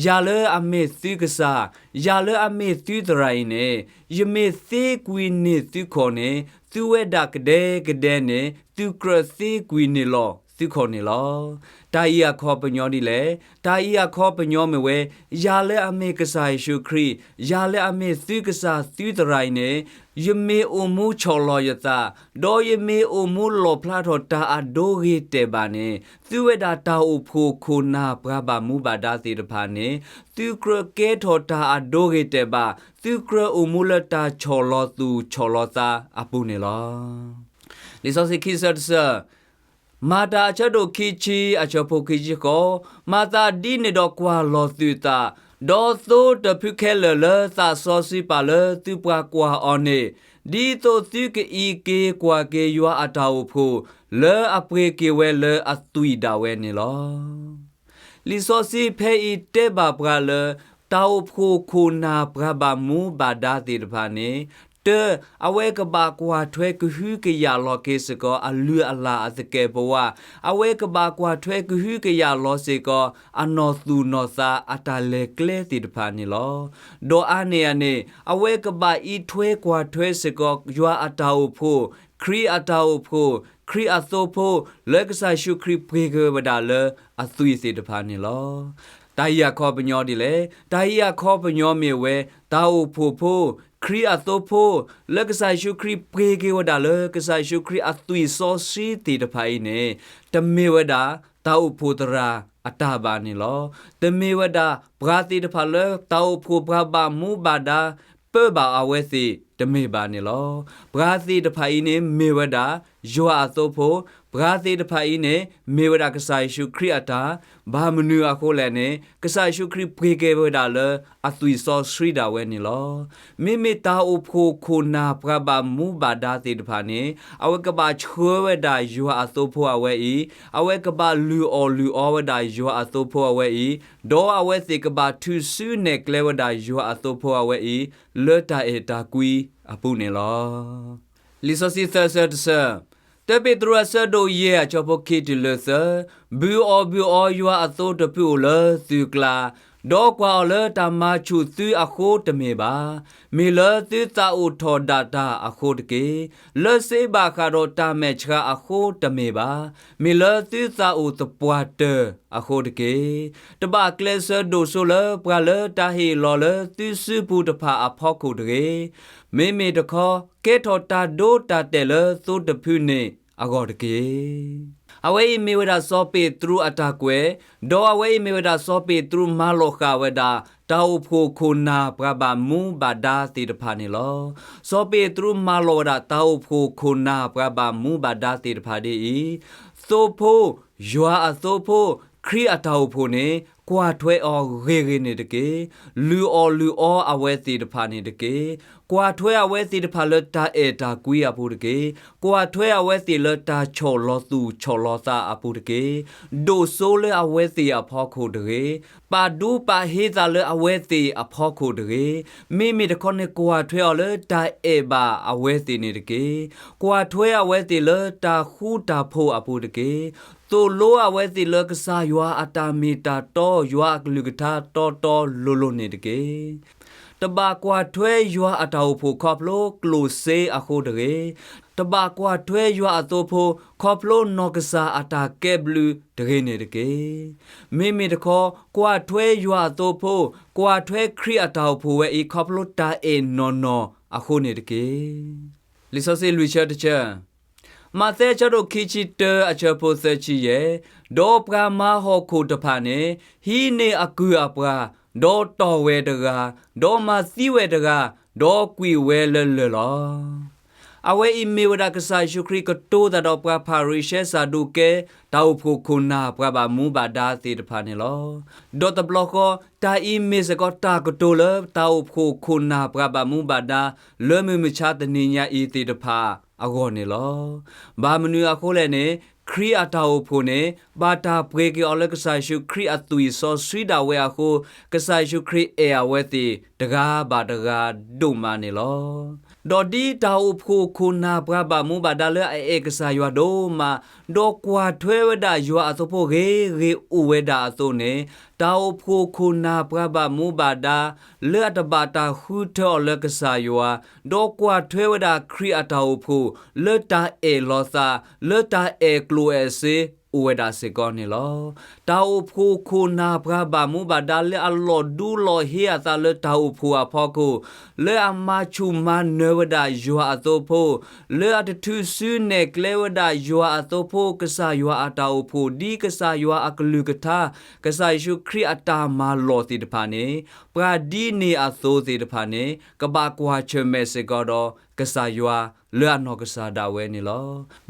ယၤလၢအမ့ၢ်သုကစၢ်, ယၤလၢအမ့ၢ်သုသရၣ်အံၤန့ၣ်, ယမ့ၢ်သ့ကွံာ်န့ၢ်သုခီၣ်န့ၣ်, သုဝဲဒၣ်ကဒဲကဒဲန့ၣ် သုကြၢးသ့ကွံာ်န့ၢ်လီၤသုခီၣ်န့ၣ်လီၤ. တၢ်အံၤအခီပညီဒ်လဲၣ်. တၢ်အံၤအခီပညီမ့ၢ်ဝဲ, ယၤလၢအမ့ၢ်ကစၢ်ယ့ၣ်ၡူးခရံာ်, ယၤလၢအမ့ၢ်သုကစၢ်သုသရၣ်အံၤန့ၣ်, ယမ့ၢ်အိၣ်မူဆီၣ်လီၤယသး, ဒီးယမ့ၢ်အိၣ်မူလီၣ်ဖျါထီၣ်တၢ်အဒိဂ့ၤတဲာ်ဘၣ်န့ၣ်, သုဝဲဒၣ်တၢ်အိၣ်ဖှိၣ်ခိၣ်နၢ်ပှၤဘၣ်မူဘၣ်ဒါသ့ၣ်တဖၣ်န့ၣ်, သုကြၢးကဲထီၣ်တၢ်အဒိဂ့ၤတဲာ်ဘၣ်, သုကြၢးအိၣ်မူလၢတၢ်ဆီၣ်လီၤသူၣ်ဆီၣ်လီၤသးအပူၤန့ၣ်လီၤ. လံာ်စီဆှံခံဆၢတဆၢ, မၤတၢ်အဆၢဒိၣ်ခံဆံအဆၢဖိခံဆံဃိး, မၤသးဒ်န့ၣ်ဒီးကွၢ်လီၤသုသး, ဒီးသိတဖုခဲလၢာ်လၢသးစီဆှံပာ်လၢသုပှၤကွၢ်အီၤန့ၣ်, ဒ်သိးသုကအံးက့ၤကွၢ်က့ၤယွၤအတၢ်အိၣ်ဖှိၣ်, လၢအပှ့ၤက့ၤဝဲလၢအသွံၣ်ဒၣ်ဝဲန့ၣ်လီၤ. လံာ်စီဆှံဖဲအံၤတဲဘၣ်ပှၤလၢ တၢ်အိၣ်ဖှိၣ်ခိၣ်နၢ်ပှၤဘၣ်မူဘၣ်ဒါသ့ၣ်တဖၣ်န့ၣ်, တၢ, အဝဲကဘၣ်ကွၢ်ထွဲကဟုကယာ်လီၤက့ၤစ့ၢ်ကီးအလုၢ်အလၢ်အသကဲာ်ပဝး, အဝဲကဘၣ်ကွၢ်ထွဲကဟုကယာ်လီၤစ့ၢ်ကီး အနီၢ်သူၣ်နီၢ်သးအတၢ်လဲၤကျဲသ့ၣ်တဖၣ်န့ၣ်လီၤ. ဒီးအါန့ၢ်အန့ၣ်, အဝဲကဘၣ်အံးထွဲကွၢ်ထွဲစ့ၢ်ကီး ယွၤအတၢ်အိၣ်ဖှိၣ်, ခရံာ်အတၢ်အိၣ်ဖှိၣ်, ခရံာ်အသိဖိ, လၢကစၢ်ယ့ၣ်ၡူးခရံာ်ပှ့ၤက့ၤဝဲဒၣ်လၢအသွံၣ်သ့ၣ်တဖၣ်န့ၣ်လီၤ. တၢ်အံၤအခီပညီဒ်လဲၣ်. တၢ်အံၤအခီပညီမ့ၢ်ဝဲ, တၢ်အိၣ်ဖှိၣ်ဖိ, ခရံာ်အသိဖိ, လၢကစၢ်ယ့ၣ်ၡူးခရံာ်ပှ့ၤက့ၤဝဲဒၣ်လၢကစၢ်ယ့ၣ်ၡူးခရံာ်အသွံၣ်စီဆှံသ့ၣ်တဖၣ်အံၤန့ၣ်, တမ့ၢ်ဝဲဒၣ်တၢ်အိၣ်ဖှိၣ်သရၣ်အတၢ်ဘၣ်န့ၣ်လီၤ. တမ့ၢ်ဝဲဒၣ်ပှၤသ့ၣ်တဖၣ်လၢတၢ်အိၣ်ဖှိၣ်ပှၤဘၣ်မူဘၣ်ဒါ ပၢဘၣ်အဝဲသ့ၣ်တမ့ၢ်ဘၣ်န့ၣ်လီၤ. ပှၤသ့ၣ်တဖၣ်အံၤန့ၣ်မ့ၢ်ဝဲဒၣ်ယွၤအသိဖိ, ပှၤသ့ၣ်တဖၣ်အံၤန့ၣ် မ့ၢ်ဝဲဒၣ်ကစၢ်ယ့ၣ်ၡူးခရံာ်အတၢ်, ဘၣ်မနုၤအဃိလဲၣ်န့ၣ် ကစၢ်ယ့ၣ်ၡူးခရံာ်ပှ့ၤက့ၤဝဲဒၣ်လၢအသွံၣ်စီဆှံဒၣ်ဝဲန့ၣ်လီၤ. မ့မ့ၢ်တၢ်အိၣ်ဖှိၣ်ခိၣ်နၢ်ပှၤဘၣ်မူဘၣ်ဒါသ့ၣ်တဖၣ်န့ၣ် အဝဲကဘၣ်ဆှၢဝဲဒၣ်ယွၤအသိဖိအဝဲအံၤ, အဝဲကဘၣ်လုၢ်အီၣ်လုၢ်အီဝဲဒၣ်ယွၤအသိဖိအဝဲအံၤ, ဒီးအဝဲသ့ၣ်ကဘၣ်ထုးစုနဲၣ်ကျဲဝဲဒၣ်ယွၤအသိဖိအဝဲအံၤ လၢတၢ်အဲၣ်တၢ်ကွံအပူၤန့ၣ်လီၤ. လံာ်စီဆှံသၢဆၢတဆၢ, တၢပ့းတရူးအဆၢဒိၣ်ယဲၢ်အဆၢဖိခံတုၤလၢသၢ, ဘုၣ်အီၣ်ဘုၣ်အီယွၤအသိတဖုအိၣ်လၢသုကျါ, ဒီးကွၢ်အီၤလၢတၢ်မၤဆူၣ်သုအဃိတမ့ၢ်ဘၣ်, မ့ၢ်လၢသုသးအိၣ်ထီၣ်ဒၣ်တၢ်အဃိတက့ၢ်. လၢစ့ဘၣ်ဃးဒီးတၢ်မဲာ်ဆှးအဃိတမ့ၢ်ဘၣ်, မ့ၢ်လၢသုသးအိၣ်သပှၢ်တၢၢ်အဃိတက့ၢ်. တဘၣ်ကျဲးစၢးဒိၣ်စိလၢပှၤလၢတၢ်ဟ့ၣ်လီၤလၢသုစုပူၤတဖၣ်အဖီခိၣ်တဂ့ၤ. မ့မ့ၢ်တခီ, ကဲထီၣ်တၢ်ဒိတၢ်တဲာ်လၢသိတဖုန့ၣ်အဂီၢ်တက့ၢ်. အဝဲအံၤမ့ၢ်ဝဲဒၣ်စီၤပ့းတရူးအတၢ်ကွဲး, ဒီးအဝဲအံၤမ့ၢ်ဝဲဒၣ်စီၤပ့းတရူးမၤလီၤဃာ်ဝဲဒၣ် တၢ်အိၣ်ဖှိၣ်ခိၣ်နၢ်ပှၤဘၣ်မူဘၣ်ဒါသ့ၣ်တဖၣ်န့ၣ်လီၤ. စီၤပ့းတရူးမၤလီၤဝဲဒၣ်တၢ်အိၣ်ဖှိၣ်ခိၣ်နၢ်ပှၤဘၣ်မူဘၣ်ဒါသ့ၣ်တဖၣ်ဒ်အံၤ, သိဖိ, ယွၤအသိဖိ, ခရံာ်အတၢ်အိၣ်ဖှိၣ်န့ၣ် ကွၢ်ထွဲအီၤဂ့ၤဂ့ၤန့ၣ်တက့ၢ်. လုၢ်အီၣ်လုၢ်အီအဝဲသ့ၣ်တဖၣ်န့ၣ်တက့ၢ်. ကွၢ်ထွဲအဝဲသ့ၣ်တဖၣ်လၢတၢ်အဲၣ်တၢ်ကွံအပူၤတက့ၢ်. ကွၢ်ထွဲအဝဲသ့ၣ်လၢတၢ်ဆီၣ်လီၤသူၣ်ဆီၣ်လီၤသးအပူၤတက့ၢ်. ဒိၣ်စိလၢအဝဲသ့ၣ်အဖီခိၣ်တဂ့ၤ. ပာ်ဒူပာ်ဟ့သးလၢအဝဲသ့ၣ်အဖီခိၣ်တဂ့ၤ. မ့မ့ၢ်တခီန့ၣ် ကွၢ်ထွဲအီၤလၢတၢ်အဲၣ်ဘၣ်အဝဲသ့ၣ်န့ၣ်တက့ၢ်. ကွၢ်ထွဲအဝဲသ့ၣ်လၢတၢ်ဃူတၢ်ဖိးအပူၤတက့ၢ်. သိၣ်လိအဝဲသ့ၣ်လၢကစၢ်ယွၤအတၢ်မ့ၢ်တၢ်တီ ယွၤအကလုၢ်ကထါတီတီလိၤလိၤန့ၣ်တက့ၢ်. တဘၣ်ကွၢ်ထွဲယွၤအတၢ်အိၣ်ဖှိၣ်ခီဖျိကျိၣ်စ့အဃိတဂ့ၤ. တဘၣ်ကွၢ်ထွဲယွၤအသိဖိ ခီဖျိနီၢ်ကစၢ်အတၢ်ကဲဘျုးတဂ့ၤန့ၣ်တက့ၢ်. မ့မ့ၢ်တခီ ကွၢ်ထွဲယွၤအသိဖိ, ကွၢ်ထွဲခရံာ်အတၢ်အိၣ်ဖှိၣ်ဝဲအံၤ ခီဖျိတၢ်အဲၣ်နီၢ်နီၢ်အဃိန့ၣ်တက့ၢ်. လံာ်စီဆှံလွံၢ်ဆၢတဆၢ, မးသဲအဆၢဒိၣ်ခံဆံတၢ အဆၢဖိသၢဆံယဲၢ်, ဒီးပှၤမၤဟီၣ်ခိၣ်တဖၣ်န့ၣ် ဟံးန့ၢ်အကုၢ်အပှၤ, ဒီးတီၢ်ဝဲတဂၤ, ဒီးမၤသံဝဲတဂၤ, ဒီးကွံာ်ဝဲလၢလၢၢ်လီၤ. အဝဲအံၤမ့ၢ်ဝဲဒၣ်ကစၢ်ယ့ၣ်ၡူးခရံာ်ကတိၤတၢ်ဒီးပှၤဖၤရံၤၡဲ စၤဒူးကဲ တၢ်အိၣ်ဖှိၣ်ခိၣ်နၢ်ပှၤဘၣ်မူဘၣ်ဒါသ့ၣ်တဖၣ်န့ၣ်လီၤ. ဒီးတဘျီဃီ တၢ်အံၤမ့ၢ်စ့ၢ်ကီးတၢ်ကတိၤလၢတၢ်အိၣ်ဖှိၣ်ခိၣ်နၢ်ပှၤဘၣ်မူဘၣ်ဒါ လၢမုၢ်မဆါတနံၤညါအံၤသ့ၣ်တဖၣ်အဂီၢ်န့ၣ်လီၤ. ဘၣ်မနုၤအဃိလဲၣ်န့ၣ် ခရံာ်အတၢ်အိၣ်ဖှိၣ်န့ၣ် ဘၣ်တၢ်ပှ့ၤက့ၤအီၤလၢကစၢ်ယ့ၣ်ၡူးခရံာ်အသွံၣ်စီဆှံဒၣ်ဝဲအဃိ ကစၢ်ယ့ၣ်ၡူးခရံာ်အဲၣ်အဝဲသ့ၣ်တဂၤဘၣ်တဂၤဒိၣ်မးန့ၣ်လီၤ. ဒီးဒ်တၢ်အိၣ်ဖှိၣ်ခိၣ်နၢ်ပှၤဘၣ်မူဘၣ်ဒါလၢအအဲၣ်ကစၢ်ယွၤဒိၣ်မး, ဒီးကွၢ်ထွဲဝဲဒၣ်ယွၤအသိဖိဂ့ၤဂ့ၤအိၣ်ဝဲဒၣ်အသိးန့ၣ်, တၢ်အိၣ်ဖှိၣ်ခိၣ်နၢ်ပှၤဘၣ်မူဘၣ်ဒါ လၢအတဘၣ်တၢ်ဃုထၢအီၤလၢကစၢ်ယွၤ, ဒီးကွၢ်ထွဲဝဲဒၣ်ခရံာ်အတၢ်အိၣ်ဖှိၣ် လၢတၢ်အဲၣ်လီၤသး, လၢတၢ်အဲၣ်ကျိၣ်အဲၣ်စ့ အိၣ်ဝဲဒၣ်စ့ၢ်ကီးန့ၣ်လီၤ. တၢ်အိၣ်ဖှိၣ်ခိၣ်နၢ်ပှၤဘၣ်မူဘၣ်ဒါလၢအလီၤဒူလီၤဟ့အသးလၢတၢ်အိၣ်ဖှိၣ်အဖီခိၣ်, လၢအမၤဆူၣ်မၤနၢၤဝဲဒၣ်ယွၤအသိဖိ, လၢအတထုးစုနဲၣ်ကျဲဝဲဒၣ်ယွၤအသိဖိ ကစၢ်ယွၤအတၢ်အိၣ်ဖှိၣ် ဒ်ကစၢ်ယွၤအကလုၢ်ကထါ, ကစၢ်ယ့ၣ်ၡူးခရံာ်အတၢ်မၤလိာ်သ့ၣ်တဖၣ်န့ၣ်, ပှၤဒ်န့ၣ်အသိးသ့ၣ်တဖၣ်န့ၣ် ကဘၣ်ကွၢ်ဆၢၣ်မဲာ်စ့ၢ်ကီးဒီးကစၢ်ယွၤ လၢအနီၢ်ကစၢ်ဒၣ်ဝဲန့ၣ်လီၤ.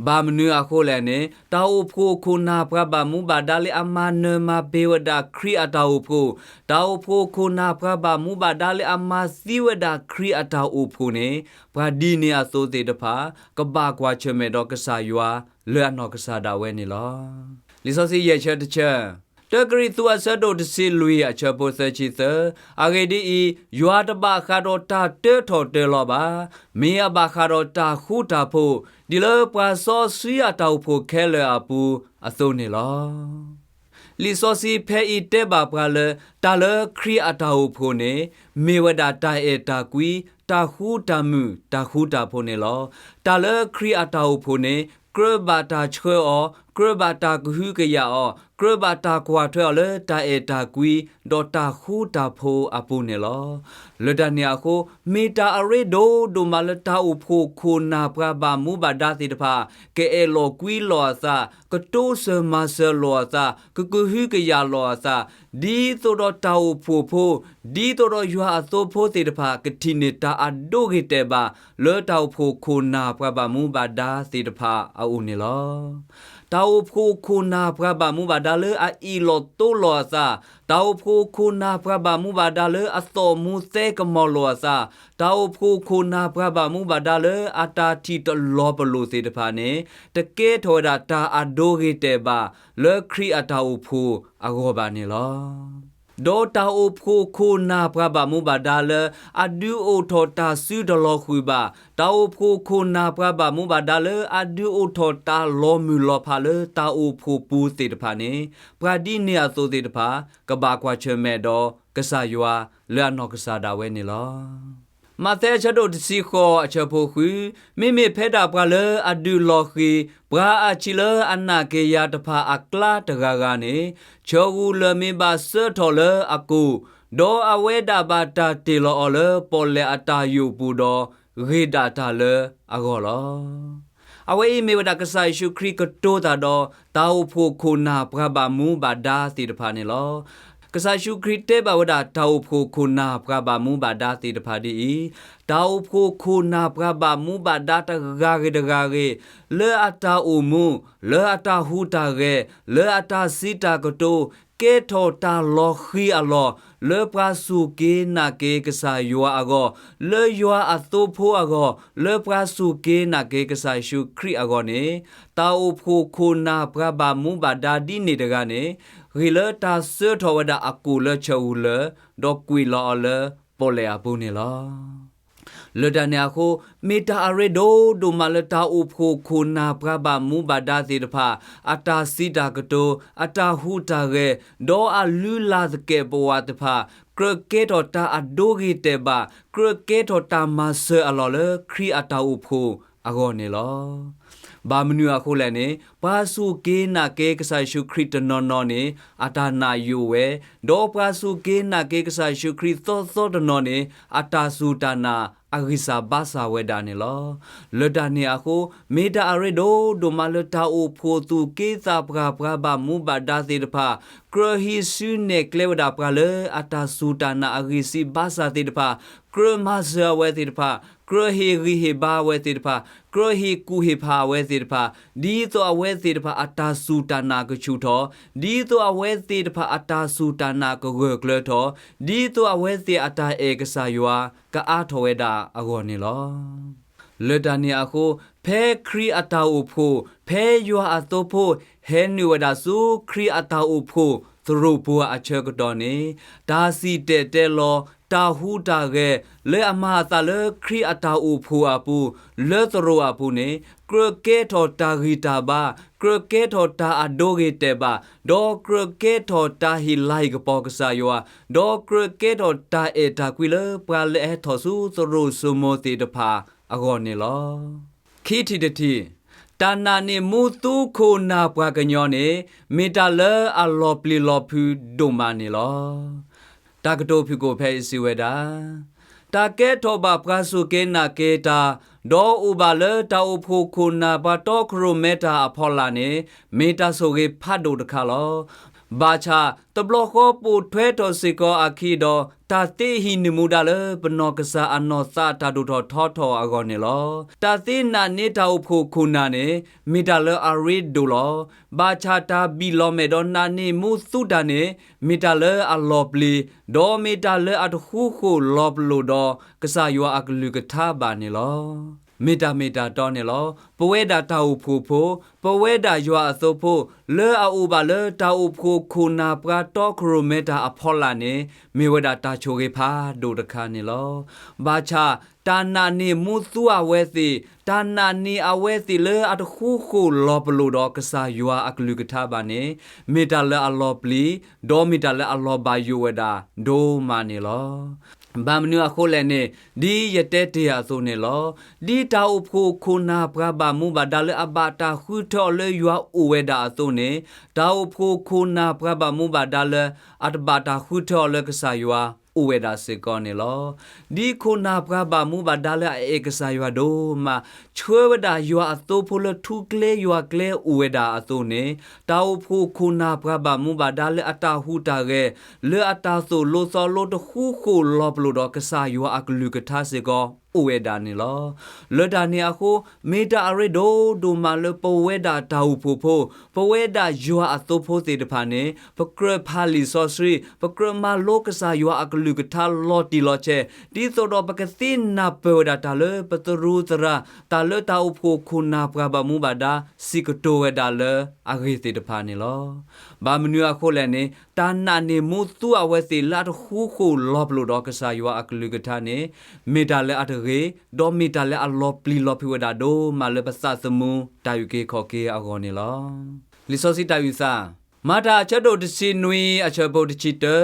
ဘၣ်မနုၤအဃိလဲၣ်န့ၣ်, တၢ်အိၣ်ဖှိၣ်ခိၣ်နၢ်ပှၤဘၣ်မူဘၣ်ဒါလၢအမၤနၢၤမၤဘှ့ဝဲဒၣ်ခရံာ်အတၢ်အိၣ်ဖှိၣ်, တၢ်အိၣ်ဖှိၣ်ခိၣ်နၢ်ပှၤဘၣ်မူဘၣ်ဒါလၢအမၤသံဝဲဒၣ်ခရံာ်အတၢ်အိၣ်ဖှိၣ်န့ၣ်, ပှၤဒ်န့ၣ်အသိးသ့ၣ်တဖၣ် ကဘၣ်ကွၢ်ဆၢၣ်မဲာ်ဒီးကစၢ်ယွၤ လၢအနီၢ်ကစၢ်ဒၣ်ဝဲန့ၣ်လီၤ. လံာ်စီဆှံယဲၢ်ဆၢတဆၢ, တၢကရံၣ်သူးအဆၢဒိၣ်တဆံလွံၢ်အဆၢဖိသၢဆံသၢ, အဂ့ၢ်ဒ်အံၤ, ယွၤတဘၣ်ဃးဒီးတၢ်တၢထီၣ်တၢလီၤဘၣ်, မ့ၢ်အဘၣ်ဃးဒီးတၢ်ဃူတၢ်ဖိး, ဒ်လၢပှၤစီဆှံအတၢ်အိၣ်ဖှိၣ်ခဲလၢာ်အပူၤအသိးန့ၣ်လီၤ. လံာ်စီဆှံဖဲအံၤတဲဘၣ်ပှၤလၢ တၢ်လၢခရံာ်အတၢ်အိၣ်ဖှိၣ်န့ၣ် မ့ၢ်ဝဲဒၣ်တၢ်အဲၣ်တၢ်ကွံ, တၢ်ဃူတၢ်မုာ်, တၢ်ဃူတၢ်ဖိးန့ၣ်လီၤ. တၢ်လၢခရံာ်အတၢ်အိၣ်ဖှိၣ်န့ၣ် ကြၢးဘၣ်တၢ်ဆှၢအီၤ, ကြၢးဘၣ်တၢ်ကဟုကယာ်အီၤ, ကြၢးဘၣ်တၢ်ကွၢ်ထွဲအီၤလၢတၢ်အဲၣ်တၢ်ကွံ ဒီးတၢ်ဃူတၢ်ဖိးအပူၤန့ၣ်လီၤ. လၢတၢ်န့ၣ်အဃိ, မ့ၢ်တၢ်အရ့ဒိၣ်ဒိၣ်မးလၢတၢ်အိၣ်ဖှိၣ်ခိၣ်နၢ်ပှၤဘၣ်မူဘၣ်ဒါသ့ၣ်တဖၣ် ကအဲၣ်လီၤကွံလီၤအသး, ကတိစၢၤမၤစၢၤလိာ်အသး, ကကဟုကယာ်လိာ်အသး, ဒ်သိးဒီးတၢ်အိၣ်ဖှိၣ်ဖိ, ဒ်သိးဒီးယွၤအသိဖိသ့ၣ်တဖၣ် ကထံၣ်န့ၢ်တၢ်အဒိဂ့ၤတဲာ်ဘၣ် လၢတၢ်အိၣ်ဖှိၣ်ခိၣ်နၢ်ပှၤဘၣ်မူဘၣ်ဒါသ့ၣ်တဖၣ်အအိၣ်န့ၣ်လီၤ. တၢ်အိၣ်ဖှိၣ်ခိၣ်နၢ်ပှၤဘၣ်မူဘၣ်ဒါလၢအအ့ၣ်လိာ်တိလိာ်အသး, တၢ်အိၣ်ဖှိၣ်ခိၣ်နၢ်ပှၤဘၣ်မူဘၣ်ဒါလၢအသီၣ်မူသဲကမီၤလိာ်အသး, တၢ်အိၣ်ဖှိၣ်ခိၣ်နၢ်ပှၤဘၣ်မူဘၣ်ဒါလၢအတၢ်ထံၣ်တလီၤပလိာ်သ့ၣ်တဖၣ်န့ၣ် တကဲထီၣ်ဝဲဒၣ်တၢ်အဒိဂ့ၤတဲာ်ဘၣ် လၢခရံာ်အတၢ်အိၣ်ဖှိၣ်အဂီၢ်ဘၣ်န့ၣ်လီၤ. ဒီးတၢ်အိၣ်ဖှိၣ်ခိၣ်နၢ်ပှၤဘၣ်မူဘၣ်ဒါလၢအဒုးအိၣ်ထီၣ်တၢ်စုတလီၤဃုာ်ဘၣ်, တၢ်အိၣ်ဖှိၣ်ခိၣ်နၢ်ပှၤဘၣ်မူဘၣ်ဒါလၢအဒုးအိၣ်ထီၣ်တၢ်လီၤမုၢ်လီၤဖးလၢတၢ်အိၣ်ဖှိၣ်ပူၤသ့ၣ်တဖၣ်န့ၣ်, ပှၤဒ်န့ၣ်အသိးသ့ၣ်တဖၣ် ကဘၣ်ကွၢ်ဆၢၣ်မဲာ်ဒီးကစၢ်ယွၤလၢအနီၢ်ကစၢ်ဒၣ်ဝဲန့ၣ်လီၤ. မးသဲအဆၢဒိၣ်တဆံဃိးအဆၢဖိဃု, မ့မ့ၢ်ဖဲဒၣ်ပှၤလၢအဒုးလီၤဃံၤ ပှၤအဆံးလၢအနာ်က့ၤယၤတဖၣ်အကျါတဂၤဂၤန့ၣ်, ဆၢဂူာ်လၢၢ်မ့ၢ်ဘၣ်စၢထီၣ်လၢအကိၢ်, ဒီးအဝဲဒၣ်ဘၣ်တၢ်တ့ၢ်လီၤအီၤလၢပီၣ်လဲၣ်အတၢ်ယိာ်ပူၤဒီး ဂ့ၤဒၣ်တၢ်လၢအဂီၢ်လီၤ. အဝဲအံၤမ့ၢ်ဝဲဒၣ်ကစၢ်ယ့ၣ်ၡူးခရံာ်ကတိၤတၢ်ဒီး တၢ်အိၣ်ဖှိၣ်ခိၣ်နၢ်ပှၤဘၣ်မူဘၣ်ဒါသ့ၣ်တဖၣ်န့ၣ်လီၤ. ကစၢ်ယ့ၣ်ၡူးခရံာ်တဲဘၣ်ဝဲဒၣ် တၢ်အိၣ်ဖှိၣ်ခိၣ်နၢ်ပှၤဘၣ်မူဘၣ်ဒါသ့ၣ်တဖၣ်ဒ်အံၤ, တၢ်အိၣ်ဖှိၣ်ခိၣ်နၢ်ပှၤဘၣ်မူဘၣ်ဒါတဂၤဂ့ၤတဂၤဂ့ၤ, လၢအတၢ်အိၣ်မူ, လၢအတၢ်ဟူးတၢ်ဂဲၤ, လၢအတၢ်စံးတၢ်ကတိၤ, ကဲထီၣ်တၢ်လီၤဃံၤအလီၢ်, လၢပှၤစူၢ်က့ၤနာ်က့ၤကစၢ်ယွၤအဂီၢ်, လၢယွၤအသိဖိအဂီၢ်, လၢပှၤစူၢ်က့ၤနာ်က့ၤကစၢ်ယ့ၣ်ၡူးခရံာ်အဂီၢ်န့ၣ်, တၢ်အိၣ်ဖှိၣ်ခိၣ်နၢ်ပှၤဘၣ်မူဘၣ်ဒါဒ်န့ၣ်တဂၤန့ၣ်, ဂ့ၤလၢတၢ်စၢထီၣ်ဝဲဒၣ်အကိၣ်လၢဆၢအူလၢ, ဒီးကွံာ်လီၤအီၤလၢပီၣ်လဲၣ်အပူၤန့ၣ်လီၤ. လၢတၢ်န့ၣ်အဃိ, မ့ၢ်တၢ်အရ့ဒိၣ်ဒိၣ်မးလၢတၢ်အိၣ်ဖှိၣ်ခိၣ်နၢ်ပှၤဘၣ်မူဘၣ်ဒါသ့ၣ်တဖၣ်, အတၢ်စံးတၢ်ကတိၤ, အတၢ်ဟူးတၢ်ဂဲၤ, ဒီးအလုၢ်လၢ်သကဲးပဝးတဖၣ်, ကြၢးကဲထီၣ်တၢ်အဒိဂ့ၤတဲာ်ဘၣ်, ကြၢးကဲထီၣ်တၢ်မၤစၢၤအလီၢ်လၢခရံာ်အတၢ်အိၣ်ဖှိၣ်အဂီၢ်န့ၣ်လီၤ. ဘၣ်မနုၤအဃိလဲၣ်န့ၣ်, ပှၤစူၢ်က့ၤနာ်က့ၤကစၢ်ယ့ၣ်ၡူးခရံာ်တနီၤနီၤန့ၣ်, အတၢ်နာ်ယိာ်ဝဲ, ဒီးပှၤစူၢ်က့ၤနာ်က့ၤကစၢ်ယ့ၣ်ၡူးခရံာ်သီသီတနီၤန့ၣ်, အတၢ်စူၢ်တၢ်နာ်အဂံၢ်စၢ်ဘါစၢ်ဝဲဒၣ်န့ၣ်လီၤ. လၢတၢ်န့ၣ်အဃိ, မ့ၢ်တၢ်အရ့ဒိၣ်ဒိၣ်မးလၢတၢ်အိၣ်ဖှိၣ်သူၣ်က့သးပှၢ်ပှၤဘၣ်မူဘၣ်ဒါသ့ၣ်တဖၣ်, ကြၢးဟံးစုနဲၣ်ကျဲဝဲဒၣ်ပှၤလၢအတၢ်စူၢ်တၢ်နာ်အဂံၢ်စၢ်ဘါစၢ်သ့ၣ်တဖၣ်, ကြၢးမၤစၢၤအဝဲသ့ၣ်တဖၣ်, ကြၢးဟ့ၣ်ဂံၢ်ဟ့ၣ်ဘါအဝဲသ့ၣ်တဖၣ်, ကြၢးဟ့ၣ်ကူၣ်ဟ့ၣ်ဖးအဝဲသ့ၣ်တဖၣ်, ဒ်သိးအဝဲသ့ၣ်တဖၣ်အတၢ်စူၢ်တၢ်နာ်ကဆူၣ်ထီၣ်, ဒ်သိးအဝဲသ့ၣ်တဖၣ်အတၢ်စူၢ်တၢ်နာ်ကဂၢၢ်ကျၢၤထီၣ်, ဒ်သိးအဝဲသ့ၣ်အတၢ်အဲၣ်ကစၢ်ယွၤကအါထီၣ်ဝဲဒၣ်အဂီၢ်န့ၣ်လီၤ. လၢတၢ်န့ၣ်အဃိ, ဖဲခရံာ်အတၢ်အိၣ်ဖှိၣ်, ဖဲယွၤအသိဖိဟဲနုာ်ဝဲဒၣ်ဆူခရံာ်အတၢ်အိၣ်ဖှိၣ်သရိာ်ပူၤအဆၢကတီၢ်န့ၣ်, တၢ်စံၣ်တဲၤတဲလီၤ, တၢ်ဟူးတၢ်ဂဲၤ, လၢအမၤအသးလၢခရံာ်အတၢ်အိၣ်ဖှိၣ်အပူၤ, လၢသရိာ်အပူၤန့ၣ်, ကြၢးကဲထီၣ်တၢ်ဂံၢ်တၢ်ဘါ, ကြၢးကဲထီၣ်တၢ်အဒိဂ့ၤတဲာ်ဘၣ်, ဒီးကြၢးကဲထီၣ်တၢ်ဟ့ၣ်လၤဟ့ၣ်ကပီၤကစၢ်ယွၤ, ဒီးကြၢးကဲထီၣ်တၢ်အဲၣ်တၢ်ကွံလၢပှၤလၢအဟဲထီၣ်ဆူသရိာ်စိမိၤသ့ၣ်တဖၣ်အဂီၢ်န့ၣ်လီၤ. ခံထံၣ်တထံၣ်, တၢ်နာ်န့ၢ်မူသူခိၣ်နၢ်ပှၤကညီန့ၣ်, မ့ၢ်တၢ်လၢအလီၤပျံၤလီၤဖုးဒိၣ်မးန့ၣ်လီၤ. တၢ်ကတိၤဖုၣ်ကိာ်ဖဲအံၤစံးဝဲဒၣ်, တၢ်ကဲထီၣ်ဘၣ်ပှၤစူၢ်က့ၤနာ်က့ၤတၢ်, ဒီးအိၣ်ဘၣ်လၢတၢ်အိၣ်ဖှိၣ်ခိၣ်နၢ်ပှၤတီခိၣ်ရိၣ်မဲတၢ်အဖီလာ်န့ၣ်, မ့ၢ်တၢ်ဆိၣ်ဂ့ၤဖးဒိၣ်တခါလီၤ. ဘၣ်ဆၣ်, တဘျီဃီပိာ်ထွဲထီၣ်စ့ၢ်ကီးအခံဒီး, တၢ်သ့ဟံးနုာ်မူဒါလၢပနီၢ်ကစၢ်အနီၢ်သးတၢ်ဒိၣ်ထီၣ်ထီထီၣ်အဂီၢ်န့ၣ်လီၤ. တၢ်သ့နာ်န့ၢ်တၢ်အိၣ်ဖှိၣ်ခိၣ်နၢ်န့ၣ်, မ့ၢ်တၢ်လၢအရ့ဒိၣ်လီၤ. ဘၣ်ဆၣ်တၢ်ဘံၣ်လီၤမဲာ်ဒီးနာ်န့ၢ်မူသူတၢ်န့ၣ်, မ့ၢ်တၢ်လၢအလီၤပျံၤ, ဒီးမ့ၢ်တၢ်လၢအတဃူဃီၣ်လီၤပလိာ်ဒီးကစၢ်ယွၤအကလုၢ်ကထါဘၣ်န့ၣ်လီၤ. မ့ၢ်တၢ်မ့ၢ်တၢ်တီန့ၣ်လီၤ. ပဝဲဒၣ်တၢ်အိၣ်ဖှိၣ်ဖိ, ပဝဲဒၣ်ယွၤအသိဖိ, လၢအအိၣ်ဘၣ်လၢတၢ်အိၣ်ဖှိၣ်ခိၣ်နၢ်ပှၤတီခိၣ်ရိၣ်မဲတၢ်အဖီလာ်န့ၣ်, မ့ၢ်ဝဲဒၣ်တၢ်ဆိၣ်ဂ့ၤဖးဒိၣ်တခါန့ၣ်လီၤ. ဘၣ်ဆၣ်, တၢ်နာ်န့ၢ်မူသူအဝဲသ့ၣ်, တၢ်နာ်န့ၢ်အဝဲသ့ၣ်လၢအတဃူဃီၣ်လီၤပလိာ်ဒီးကစၢ်ယွၤအကလုၢ်ကထါဘၣ်န့ၣ်, မ့ၢ်တၢ်လၢအလီၤပျံၤ, ဒီးမ့ၢ်တၢ်လၢအလီၤဘၣ်ယိၣ်ဝဲဒၣ်ဒိၣ်မးန့ၣ်လီၤ. ဘၣ်မနုၤအဃိလဲၣ်န့ၣ်, ဒ်ယတဲတ့ၢ်အသိးန့ၣ်လီၤ. ဒ်တၢ်အိၣ်ဖှိၣ်ခိၣ်နၢ်ပှၤဘၣ်မူဘၣ်ဒါလၢအဘၣ်တၢ်ဃုထၢအီၤလၢယွၤအိၣ်ဝဲဒၣ်အသိးန့ၣ်, တၢ်အိၣ်ဖှိၣ်ခိၣ်နၢ်ပှၤဘၣ်မူဘၣ်ဒါလၢအတဘၣ်တၢ်ဃုထၢအီၤလၢကစၢ်ယွၤအိၣ်ဝဲဒၣ်စ့ၢ်ကီးန့ၣ်လီၤ. ဒ်ခိၣ်နၢ်ပှၤဘၣ်မူဘၣ်ဒါလၢအအဲၣ်ကစၢ်ယွၤဒိၣ်မး, ဆှၢဝဲဒၣ်ယွၤအသိဖိလၢထူကျဲယွၤကျဲအိၣ်ဝဲဒၣ်အသိးန့ၣ်, တၢ်အိၣ်ဖှိၣ်ခိၣ်နၢ်ပှၤဘၣ်မူဘၣ်ဒါလၢအတၢ်ဟူးတၢ်ဂဲၤ, လၢအတၢ်သိၣ်လိသီလိတဃူဃီၣ်လီၤပလိာ်ဒီးကစၢ်ယွၤအကလုၢ်ကထါစ့ၢ်ကီးအိၣ်ဝဲဒၣ်န့ၣ်လီၤ. လၢတၢ်န့ၣ်အဃိ, မ့ၢ်တၢ်အရ့ဒိၣ်ဒိၣ်မးလၢပဝဲဒၣ်တၢ်အိၣ်ဖှိၣ်ဖိ, ပဝဲဒၣ်ယွၤအသိဖိသ့ၣ်တဖၣ်န့ၣ်, ပကြၢးဖးလံာ်စီဆှံ, ပကြၢးမၤလိကစၢ်ယွၤအကလုၢ်ကထါလီၤတံၢ်လီၤဆဲး, ဒ်သိးဒီးပကသ့နၢ်ပၢၢ်ဝဲဒၣ်တၢ်လၢပသရူးသရၣ်, တၢ်လၢတၢ်အိၣ်ဖှိၣ်ခိၣ်နၢ်ပှၤဘၣ်မူဘၣ်ဒါစံးကတိၤဝဲဒၣ်လၢအဂ့ၢ်သ့ၣ်တဖၣ်န့ၣ်လီၤ. ဘၣ်မနုၤအဃိလဲၣ်န့ၣ်, တၢ်နာ်န့ၢ်မူသူအဝဲသ့ၣ်လၢအတဃူဃီၣ်လီၤပလိာ်ဒီးကစၢ်ယွၤအကလုၢ်ကထါန့ၣ်, မ့ၢ်တၢ်လၢအတဂ့ၤ, ဒီးမ့ၢ်တၢ်လၢအလီၤပျံၤလီၤဖုးဝဲဒၣ်ဒိၣ်မးလၢပသးသမူတၢ်အုၣ်က့ၤခီၣ်က့ၤအဂီၢ်န့ၣ်လီၤ. လံာ်စီဆှံတၢ်အုၣ်သး, မၤတၢ်အဆၢဒိၣ်တဆံနွံအဆၢဖိတဆံတၢ,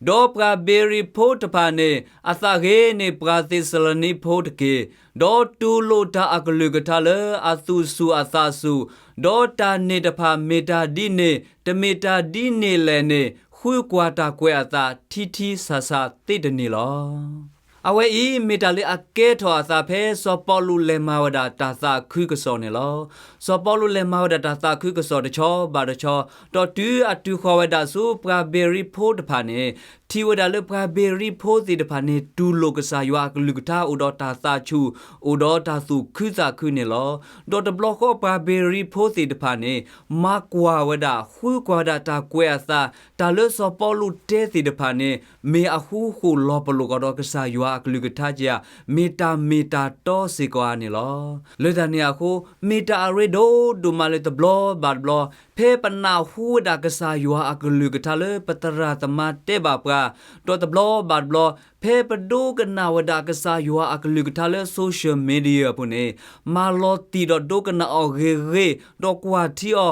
ဒီးပှၤဘ့ရံဖိတဖၣ်န့ၣ်, အသးဂ့ၤန့ၢ်ပှၤသ့းစၤလနံဖိတက့ၢ်, ဒီးတူၢ်လိာ်တၢ်အကလုၢ်ကထါလၢအသူၣ်ဆူၣ်အသးဆူၣ်, ဒီးတၢ်န့ၣ်တဖၣ်မ့ၢ်တၢ်ဒ်န့ၣ်, တမ့ၢ်တၢ်ဒ်န့ၣ်လဲၣ်န့ၣ်, ဃုကွၢ်တၢ်ကွဲးအသးထံထံဆးဆးသ့တန့ၢ်လီၤ. အဝဲအံၤမ့ၢ်တၢ်လၢအကဲထီၣ်အသးဖဲစီၤပီလူးလဲၤမၤဝဲဒၣ်တၢ်သးခုကစီၣ်န့ၣ်လီၤ. စီၤပီလူးလဲၤမၤဝဲဒၣ်တၢ်သးခုကစီၣ်တဆီဘၣ်တဆီ, ဒီးတုၤအတုၤဃီၤဝဲဒၣ်ဆူပှၤဘ့ၤရံဖိတဖၣ်န့ၣ်, ထံၣ်ဝဲဒၣ်လၢပှၤဘ့ၤရံဖိသ့ၣ်တဖၣ်န့ၣ် တူၢ်လိာ်ကစၢ်ယွၤအကလုၢ်ကထါ အိၣ်ဒီးတၢ်သးဆူၣ်, အိၣ်ဒီးတၢ်သူၣ်ခုသးခုန့ၣ်လီၤ. ဒီးတဘျီဃီပှၤဘ့ၤရံဖိသ့ၣ်တဖၣ်န့ၣ် မၤကွၢ်ဝဲဒၣ် ဃုကွၢ်ဝဲဒၣ်တၢ်ကွဲးအသး, တၢ်လၢစီၤပီလူးတဲသ့ၣ်တဖၣ်န့ၣ် မ့ၢ်အဃူဃီၣ်လီၤပလိာ်ကဒီးကစၢ်ယွၤအကလုၢ်ကထါဧါ, မ့ၢ်တၢ်မ့ၢ်တၢ်တီစ့ၢ်ကီးဧါန့ၣ်လီၤ. လၢတၢ်န့ၣ်အဃိ, မ့ၢ်တၢ်အရ့ဒိၣ်ဒိၣ်မးလၢတဘျီဘၣ်တဘျီ, ဖဲပနၢ်ဟူဝဲဒၣ်ကစၢ်ယွၤအကလုၢ်ကထါလၢပသရၣ်သမါတဲဘၣ်ပှၤ, ဒီးတဘျီဘၣ်တဘျီ, ဖဲပဒိကနၣ်ဝဲဒၣ်ကစၢ်ယွၤအကလုၢ်ကထါလၢ social media အပူၤန့ၣ်, မၤလီၤတံၢ်ဒီးဒိကနၣ်အီၤဂ့ၤဂ့ၤ, ဒီးကွၢ်ထံအီၤ,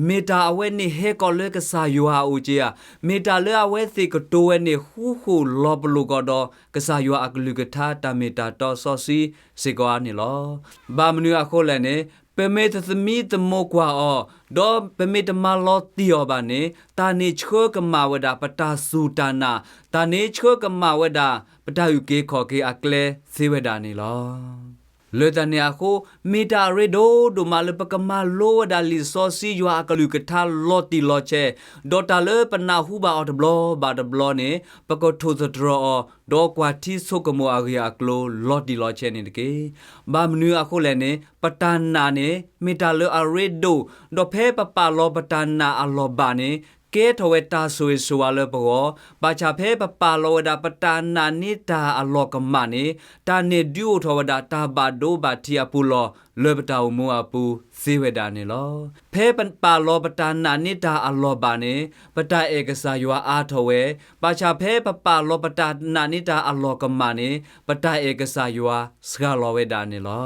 မ့ၢ်တၢ်အဝဲန့ၣ်ဟဲကီးလၢကစၢ်ယွၤအအိၣ်ဧါ, မ့ၢ်တၢ်လၢအဝဲသ့ၣ်ကတိၤဝဲန့ၣ် ဃူဃီၣ်လီၤပလိာ်ကဒီးကစၢ်ယွၤအကလုၢ်ကထါ တၢ်မ့ၢ်တၢ်တီစီဆှံစ့ၢ်ကီးဧါန့ၣ်လီၤ. ဘၣ်မနုၤအဃိလဲၣ်န့ၣ်, ပမ့ၢ်တသမံသမိးကွၢ်အီၤ, ဒီးပမ့ၢ်တမၤလီၤတံၢ်အီၤဘၣ်န့ၣ်, တၢ်န့ၣ်ဆှၢကမၣ်ဝဲဒၣ်ပတၢ်စူၢ်တၢ်နာ်, တၢ်န့ၣ်ဆှၢကမၣ်ဝဲဒၣ် ပတၢ်အုၣ်က့ၤခီၣ်က့ၤအကျဲသ့ဝဲဒၣ်န့ၣ်လီၤ. လၢတၢ်န့ၣ်အဃိ, မ့ၢ်တၢ်အရ့ဒိၣ်ဒိၣ်မးလၢပကမၤလိဝဲဒၣ်လံာ်စီဆှံယွၤအကလုၢ်ကထါလီၤတံၢ်လီၤဆဲး, ဒီးတၢ်လၢပနၢ်ဟူဘၣ်အီၤတဘျီဘၣ်တဘျီန့ၣ်, ပကထိၣ်သတြီၤအီၤ, ဒီးကွၢ်ထံဆိကမိၣ်အဂ့ၢ်အကျိၤလီၤတံၢ်လီၤဆဲးန့ၣ်တက့ၢ်. ဘၣ်မနုၤအဃိလဲၣ်န့ၣ်, ပတၢ်နာ်န့ၣ် မ့ၢ်တၢ်လၢအရ့ဒိၣ်, ဒီးဖဲပပာ်လီၤပတၢ်နာ်အလီၢ်ဘၣ်န့ၣ်, ကဲထီၣ်ဝဲတၢ်ဆိၣ်ဂ့ၤဆိၣ်ဝါလၢပဂီၢ်, ဘၣ်ဆၣ်ဖဲပပာ်လီၤဝဲဒၣ်ပတၢ်နာ်န့ၢ်တၢ်အလီၢ်ကမၣ်န့ၣ်, တၢ်န့ၣ်ဒုးအိၣ်ထီၣ်ဝဲဒၣ်တၢ်ဘၣ်ဒိဘၣ်ထံးအပူၤလီၤ လၢပတၢ်အိၣ်မူအပူၤသ့ဝဲဒၣ်န့ၣ်လီၤ. ဖဲပပာ်လီၤပတၢ်နာ်န့ၢ်တၢ်အလီၢ်ဘၣ်န့ၣ်, ပတၢ်အဲၣ်ကစၢ်ယွၤအါထီၣ်ဝဲ, ဘၣ်ဆၣ်ဖဲပပာ်လီၤပတၢ်နာ်န့ၢ်တၢ်အလီၢ်ကမၣ်န့ၣ်, ပတၢ်အဲၣ်ကစၢ်ယွၤစှၤလီၤဝဲဒၣ်န့ၣ်လီ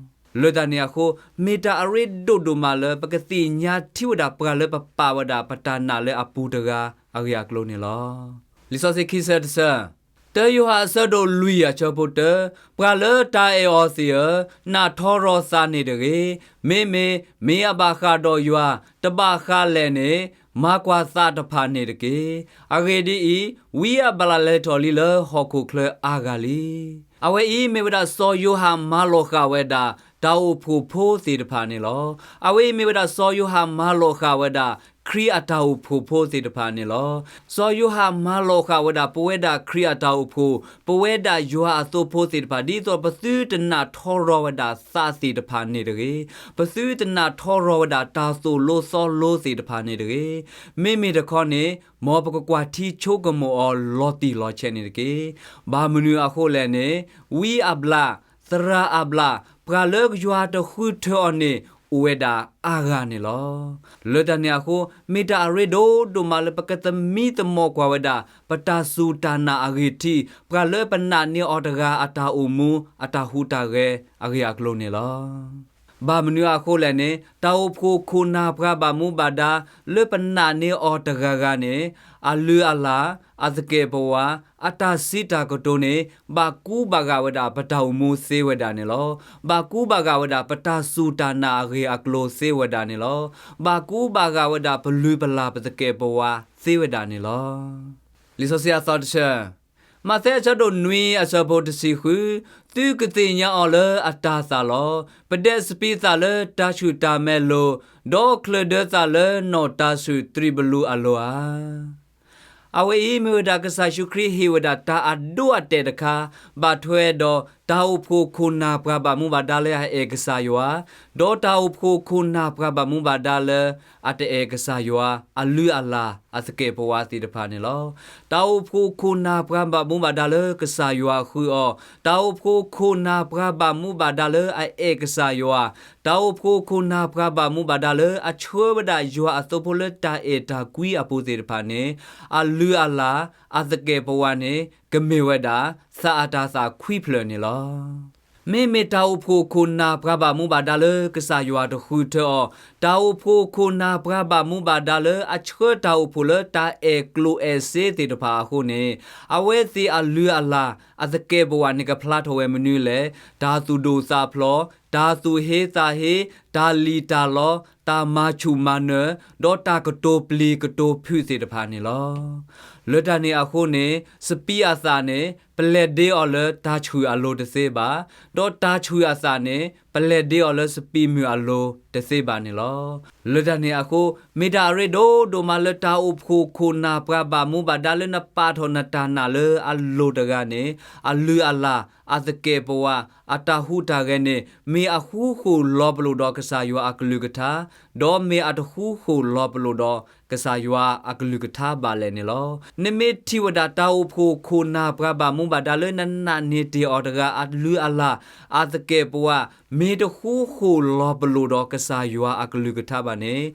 ၤ. လၢတၢ်န့ၣ်အဃိ, မ့ၢ်တၢ်အရ့ဒိၣ်ဒိၣ်မးလၢပကသ့ၣ်ညါထံၣ်ဝဲဒၣ်ပှၤလၢပပာ်ဝဲဒၣ်ပတၢ်နာ်လၢအပူၤတဂၤအဂ့ၢ်အကျိၤန့ၣ်လီၤ. လံာ်စီဆှံခံဆၢတဆၢ, တၢယိၤဟၣ်အဆၢဒိၣ်လွံၢ်အဆၢဖိတၢ, ပှၤလၢတၢ်အဲၣ်အီၤသ့ၣ်ဧၢ, နးထီရီၤသးန့ၣ်တဂ့ၤ, မ့မ့ၢ်မ့ၢ်အဘၣ်ဃးဒီးယွၤ, တဘၣ်ဃးလဲၣ်န့ၣ်, မၤကွၢ်သးတဖၣ်န့ၣ်တက့ၢ်. အဂ့ၢ်ဒ်အံၤ, ဝံအဘျၣ်လဲၤထီၣ်လံလၢဟီၣ်ခိၣ်ချၢအါဂၤလံ. အဝဲအံၤမ့ၢ်ဝဲဒၣ်စီၤယိၤဟၣ်မၤလီၤဃာ်ဝဲဒၣ် တၢ်အိၣ်ဖှိၣ်ဖိသ့ၣ်တဖၣ်န့ၣ်လီၤ. အဝဲအံၤမ့ၢ်ဝဲဒၣ်စီၤယိၤဟၣ်မၤလီၤဃာ်ဝဲဒၣ် ခရံာ်အတၢ်အိၣ်ဖှိၣ်ဖိသ့ၣ်တဖၣ်န့ၣ်လီၤ. စီၤယိၤဟၣ်မၤလီၤဃာ်ဝဲဒၣ် ပဝဲဒၣ်ခရံာ်အတၢ်အိၣ်ဖှိၣ်, ပဝဲဒၣ်ယွၤအသိဖိသ့ၣ်တဖၣ် ဒ်သိးပသုတနးထီရီၤဝဲဒၣ်သးသ့ၣ်တဖၣ်န့ၣ်တဂ့ၤ, ပသုတနးထီရီၤဝဲဒၣ်တၢ်သိၣ်လိသီလိသ့ၣ်တဖၣ်န့ၣ်တဂ့ၤ. မ့မ့ၢ်တခီန့ၣ်, မ်ပကကွၢ်ထံဆိကမိၣ်အီၤလီၤတံၢ်လီၤဆဲးန့ၣ်တက့ၢ်. ဘၣ်မနုၤအဃိလဲၣ်န့ၣ်, ဝံအဘျၣ်, သရၣ်အဘျၣ်, ပှၤလၢယွၤတဃုထၢအီၤန့ၣ် အိၣ်ဝဲဒၣ်အါဂၤန့ၣ်လီၤ. လၢတၢ်န့ၣ်အဃိ, မ့ၢ်တၢ်အရ့ဒိၣ်ဒိၣ်မးလၢပကသမံသမိးကွၢ်ဝဲဒၣ် ပတၢ်စူၢ်တၢ်နာ်အဂ့ၢ်ထံး, ပှၤလၢပနာ်န့ၢ်အီၤတဂၤအတၢ်အိၣ်မူ အတၢ်ဟူးတၢ်ဂဲၤအဂ့ၢ်အကျိၤန့ၣ်လီၤ. ဘၣ်မနုၤအဃိလဲၣ်န့ၣ်, တၢ်အိၣ်ဖှိၣ်ခိၣ်နၢ်ပှၤဘၣ်မူဘၣ်ဒါ လၢပနာ်န့ၢ်အီၤတဂၤဂၤန့ၣ်, အလုၢ်အလၢ်, အသကဲးပဝး, အတၢ်စံးတၢ်ကတိၤန့ၣ် ဘၣ်ကူဘၣ်ဂာ်ဝဲဒၣ်ပတၢ်အိၣ်မူသ့ဝဲဒၣ်န့ၣ်လီၤ. ဘၣ်ကူဘၣ်ဂာ်ဝဲဒၣ်ပတၢ်စူၢ်တၢ်နာ်အဂ့ၢ်အကျိၤသ့ဝဲဒၣ်န့ၣ်လီၤ. ဘၣ်ကူဘၣ်ဂာ်ဝဲဒၣ်ပလုၢ်ပလၢ်ပသကဲးပဝးသ့ဝဲဒၣ်န့ၣ်လီၤ. လံာ်စီဆှံအသီတဆၢ, မးသဲအဆၢဒိၣ်နွံအဆၢဖိတဆံဃု, သုကသ့ၣ်ညါအီၤလၢအတၤသၣ်လီၤ. ပဒဲးစပံးသၣ်လၢတၤဆှုၣ်တၢ်မဲာ်လိၤ, ဒီးချၢၣ်ဒၢသၣ်လၢနီၣ်တၤဆှုၣ်တြံးဘလူးအလိၤဧါ. အဝဲအံၤမ့ၢ်ဝဲဒၣ်ကစၢ်ယ့ၣ်ၡူးခရံာ်ဟ့ၣ်ဝဲဒၣ်တၢ်အဒိအတဲာ်တခါ, ဘၣ်ထွဲဒီးတၢ်အိၣ်ဖှိၣ်ခိၣ်နၢ်ပှၤဘၣ်မူဘၣ်ဒါလၢအအဲၣ်ကစၢ်ယွၤ, ဒီးတၢ်အိၣ်ဖှိၣ်ခိၣ်နၢ်ပှၤဘၣ်မူဘၣ်ဒါလၢအတအဲၣ်ကစၢ်ယွၤ, အလုၢ်အလၢ်အသကဲးပဝးသ့ၣ်တဖၣ်န့ၣ်လီၤ. တၢ်အိၣ်ဖှိၣ်ခိၣ်နၢ်ပှၤဘၣ်မူဘၣ်ဒါလၢကစၢ်ယွၤဃုအီၤ, တၢ်အိၣ်ဖှိၣ်ခိၣ်နၢ်ပှၤဘၣ်မူဘၣ်ဒါလၢအအဲၣ်ကစၢ်ယွၤ, တၢ်အိၣ်ဖှိၣ်ခိၣ်နၢ်ပှၤဘၣ်မူဘၣ်ဒါလၢအဆှၢဝဲဒၣ်ယွၤအသိဖိလၢတၢ်အဲၣ်တၢ်ကွံအပူၤသ့ၣ်တဖၣ်န့ၣ်, အလုၢ်အလၢ်အသကဲးပဝးန့ၣ် ကမ့ၢ်ဝဲဒၣ် သးအတၤသၣ်ခွံဖျၢၣ်န့ၣ်လီၤ. မ့မ့ၢ်တၢ်အိၣ်ဖှိၣ်ခိၣ်နၢ်ပှၤဘၣ်မူဘၣ်ဒါလၢကစၢ်ယွၤတဃုထၢအီၤ, တၢ်အိၣ်ဖှိၣ်ခိၣ်နၢ်ပှၤဘၣ်မူဘၣ်ဒါလၢအဆှၢတၢ်အိၣ်ဖှိၣ်လၢတၢ်အဲၣ်ကျိၣ်အဲၣ်စ့သ့ၣ်တဖၣ်အဃိန့ၣ်, အဝဲသ့ၣ်အလုၢ်အလၢ် အသကဲာ်ပဝးန့ၣ်ကဖျါထီၣ်ဝဲမနုၤလဲၣ်, တၢ်သူၣ်ဒိၣ်သးဖျိး, တၢ်သူၣ်ဟ့သးဟ့, တၢ်လံၣ်တၢ်လီ, တၢ်မၤဆူၣ်မၤနၢၤ, ဒီးတၢ်ကတိၤပျံၤကတိၤဖုးသ့ၣ်တဖၣ်န့ၣ်လီၤ. လၢတၢ်န့ၣ်အဃိန့ၣ် စပံးအသၣ်န့ၣ် ပလဲၤဒ့အီၤလၢတၢ်ဆှုၣ်အလိၤတသ့ဘၣ်, ဒီးတၢ်ဆှုၣ်အသၣ်န့ၣ် ပလဲၤဒ့အီၤလၢစပံးမုၢ်အလိၤတသ့ဘၣ်န့ၣ်လီၤ. လၢတၢ်န့ၣ်အဃိ မ့ၢ်တၢ်အရ့ဒိၣ်ဒိၣ်မးလၢတၢ်အိၣ်ဖှိၣ်ခိၣ်နၢ်ပှၤဘၣ်မူဘၣ်ဒါလၢနပာ်ထီၣ်နတၢ်နာ်လၢအလိၤတဂၤန့ၣ်, အလုၢ်အလၢ် အသကဲာ်ပဝး အတၢ်ဟူးတၢ်ဂဲၤန့ၣ် မ့ၢ်အဃူဃီၣ်လီၤပလိာ်ဒီးကစၢ်ယွၤအကလုၢ်ကထါ, ဒီးမ့ၢ်အတဃူဃီၣ်လီၤပလိာ်ဒီးကစၢ်ယွၤအကလုၢ်ကထါဘၣ်လဲၣ်န့ၣ်လီၤ. နမ့ၢ်ထံၣ်ဝဲဒၣ်တၢ်အိၣ်ဖှိၣ်ခိၣ်နၢ်ပှၤဘၣ်မူဘၣ်ဒါလၢနနာ်န့ၢ်တ့ၢ်အီၤတဂၤအလုၢ်အလၢ် အသကဲာ်ပဝး မ့ၢ်တဃူဃီၣ်လီၤပလိာ်ဒီးကစၢ်ယွၤအကလုၢ်ကထါဘၣ်န့ၣ်,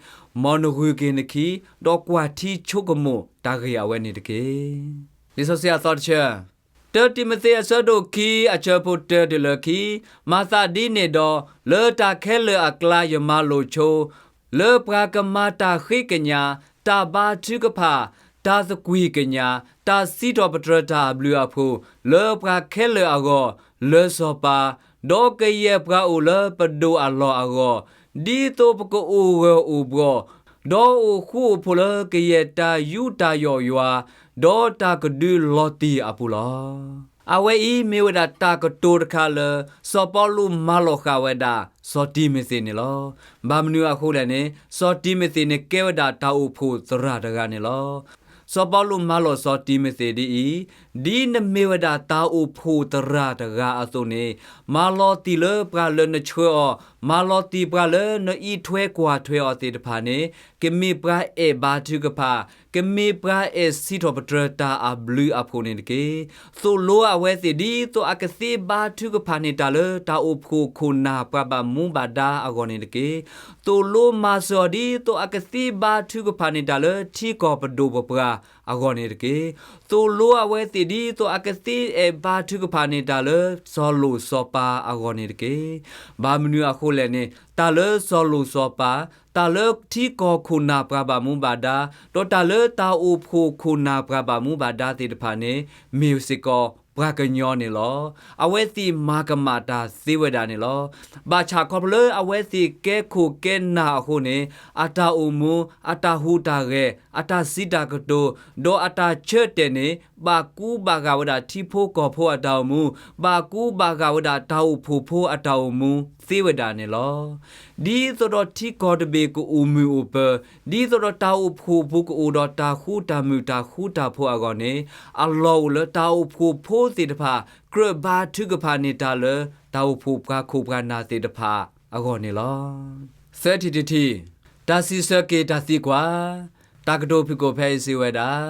မ်နဂုာ်က့ၤနခံ ဒီးကွၢ်ထံဆိကမိၣ်တၢ်ဂ့ၢ်အဝဲန့ၣ်တက့ၢ်. လံာ်စီဆှံအသီတဆၢ, တၢတံၤမသ့းအဆၢဒိၣ်ခံ အဆၢဖိတၢတုၤလၢခံ, မၤသးဒ်န့ၣ်ဒီး လၢတၢ်ခဲလၢာ်အကျါယမၤလိာ်ဆိ လၢပှၤကမၤတၢ်ဃ့ကညး, တၢ်ဘါထုကဖၣ်, တၢ်သကွံၢ်ကညး, တၢ်စံးထီၣ်ပတြၢၤတၢ်အဘျုးအဖှိၣ် လၢပှၤခဲလၢာ်အဂီၢ်, လၢစီၤပၤ, ဒီးကယဲၢ်ပှၤအိၣ်လၢပဒိၣ်အလီၢ်အဂီၢ်, ဒ်သိးပကအိၣ်ဂၢၢ်အိၣ်ဘှီၣ်, ဒီးအိၣ်ဃူအိၣ်ဖိးလၢကယဲၢ်တၢ်ယူးတၢ်ယီၣ်ယွၤ, ဒီးတၢ်ကဒုးလီၤတံၢ်အပူၤလီၤ. အဝဲအံၤမ့ၢ်ဝဲဒၣ်တၢ်ကတိၤတခါလၢ စီၤပီလူးမၤလီၤဃာ်ဝဲဒၣ် စီၤတံၤမသ့းန့ၣ်လီၤ. ဘၣ်မနုၤအဃိလဲၣ်န့ၣ် စီၤတံၤမသ့းန့ၣ်ကဲဝဲဒၣ်တၢ်အိၣ်ဖှိၣ်သရၣ်တဂၤန့ၣ်လီၤ. စီၤပီလူးမၤလိာ်စီၤတံၤမသ့းဒ်အံၤ, ဒ်နမ့ၢ်ဝဲဒၣ်တၢ်အိၣ်ဖှိၣ်သရၣ်တဂၤအသိးန့ၣ်, မၤလီၤတံၢ်လၢပှၤလၢနဆှၢအီၤ, မၤလီၤတံၢ်ပှၤလၢနအံးထွဲကွၢ်ထွဲအီၤသ့ၣ်တဖၣ်န့ၣ်, ကမ့ၢ်ပှၤအဲၣ်ဘါထုကဖၣ်, ကမ့ၢ်ပှၤအဲၣ်စံးထီၣ်ပတြၢၤတၢ်အဘျုးအဖှိၣ်န့ၣ်တက့ၢ်. သိၣ်လိအဝဲသ့ၣ်ဒ်သိးအကသ့ဘါထုကဖၣ်န့ၢ်တၢ်လၢတၢ်အိၣ်ဖှိၣ်ခိၣ်နၢ်ပှၤဘၣ်မူဘၣ်ဒါအဂီၢ်န့ၣ်တက့ၢ်. သိၣ်လိမၤစၢၤအီၤဒ်သိးအကသ့ဘါထုကဖၣ်န့ၢ်တၢ်လၢထံကီၢ်ပဒိၣ်ပပှၢ်အဂီၢ်န့ၣ်တက့ၢ်. သိၣ်လိအဝဲသ့ၣ်ဒ်သိးအကသ့အဲၣ်ဘါထုကဖၣ်န့ၢ်တၢ်လၢစီၤလိၣ်စီၤပၤအဂီၢ်န့ၣ်တက့ၢ်. ဘၣ်မနုၤအဃိလဲၣ်န့ၣ် တၢ်လၢစီၤလိၣ်စီၤပၤ, တၢ်လၢထံကီၢ်ခိၣ်နၢ်ပှၤဘၣ်မူဘၣ်ဒါ, ဒီးတၢ်လၢတၢ်အိၣ်ဖှိၣ်ခိၣ်နၢ်ပှၤဘၣ်မူဘၣ်ဒါသ့ၣ်တဖၣ်န့ၣ် မ့ၢ်စ့ၢ်ကီးပှၤကညီန့ၣ်လီၤ. အဝဲသ့ၣ်မၤကမၣ်တၢ်သ့ဝဲဒၣ်န့ၣ်လီၤ. ဘၣ်ဆၣ်ခီဖျိလၢအဝဲသ့ၣ်ကဲခိၣ်ကဲနၢ်အဃိန့ၣ်, အတၢ်အိၣ်မူ, အတၢ်ဟူးတၢ်ဂဲၤ, အတၢ်စံးတၢ်ကတိၤ, ဒီးအတၢ်ဆၢတဲာ်န့ၣ် ဘၣ်ကူဘၣ်ဂာ်ဝဲဒၣ်ထံဖိကီၢ်ဖိအတၢ်အိၣ်မူ, ဘၣ်ကူဘၣ်ဂာ်ဝဲဒၣ်တၢ်အိၣ်ဖှိၣ်ဖိအတၢ်အိၣ်မူသ့ဝဲဒၣ်န့ၣ်လီၤ. ဒ်သိးဒီးထံကီၢ်တဘ့ၣ်ကအိၣ်မုာ်အိၣ်ပၢၤ, ဒ်သိးဒီးတၢ်အိၣ်ဖှိၣ်ပူၤကအိၣ်ဒီးတၢ်ဃူတၢ်မုာ်တၢ်ဃူတၢ်ဖိးအဂီၢ်န့ၣ်, အလီၢ်အိၣ်လၢတၢ်အိၣ်ဖှိၣ်ဖိသ့ၣ်တဖၣ် ကြၢးဘါထုကဖၣ်န့ၢ်တၢ်လၢ တၢ်အိၣ်ဖှိၣ်ပှၤခိၣ်ပှၤနၢ်သ့ၣ်တဖၣ်အဂီၢ်န့ၣ်လီၤ. သၢထံၣ်တထံၣ်, တၢ်စံးဆၢက့ၤတၢ်သံကွၢ်, တၢ်ကတိၤဖုၣ်ကိာ်ဖဲအံၤစံးဝဲဒၣ်,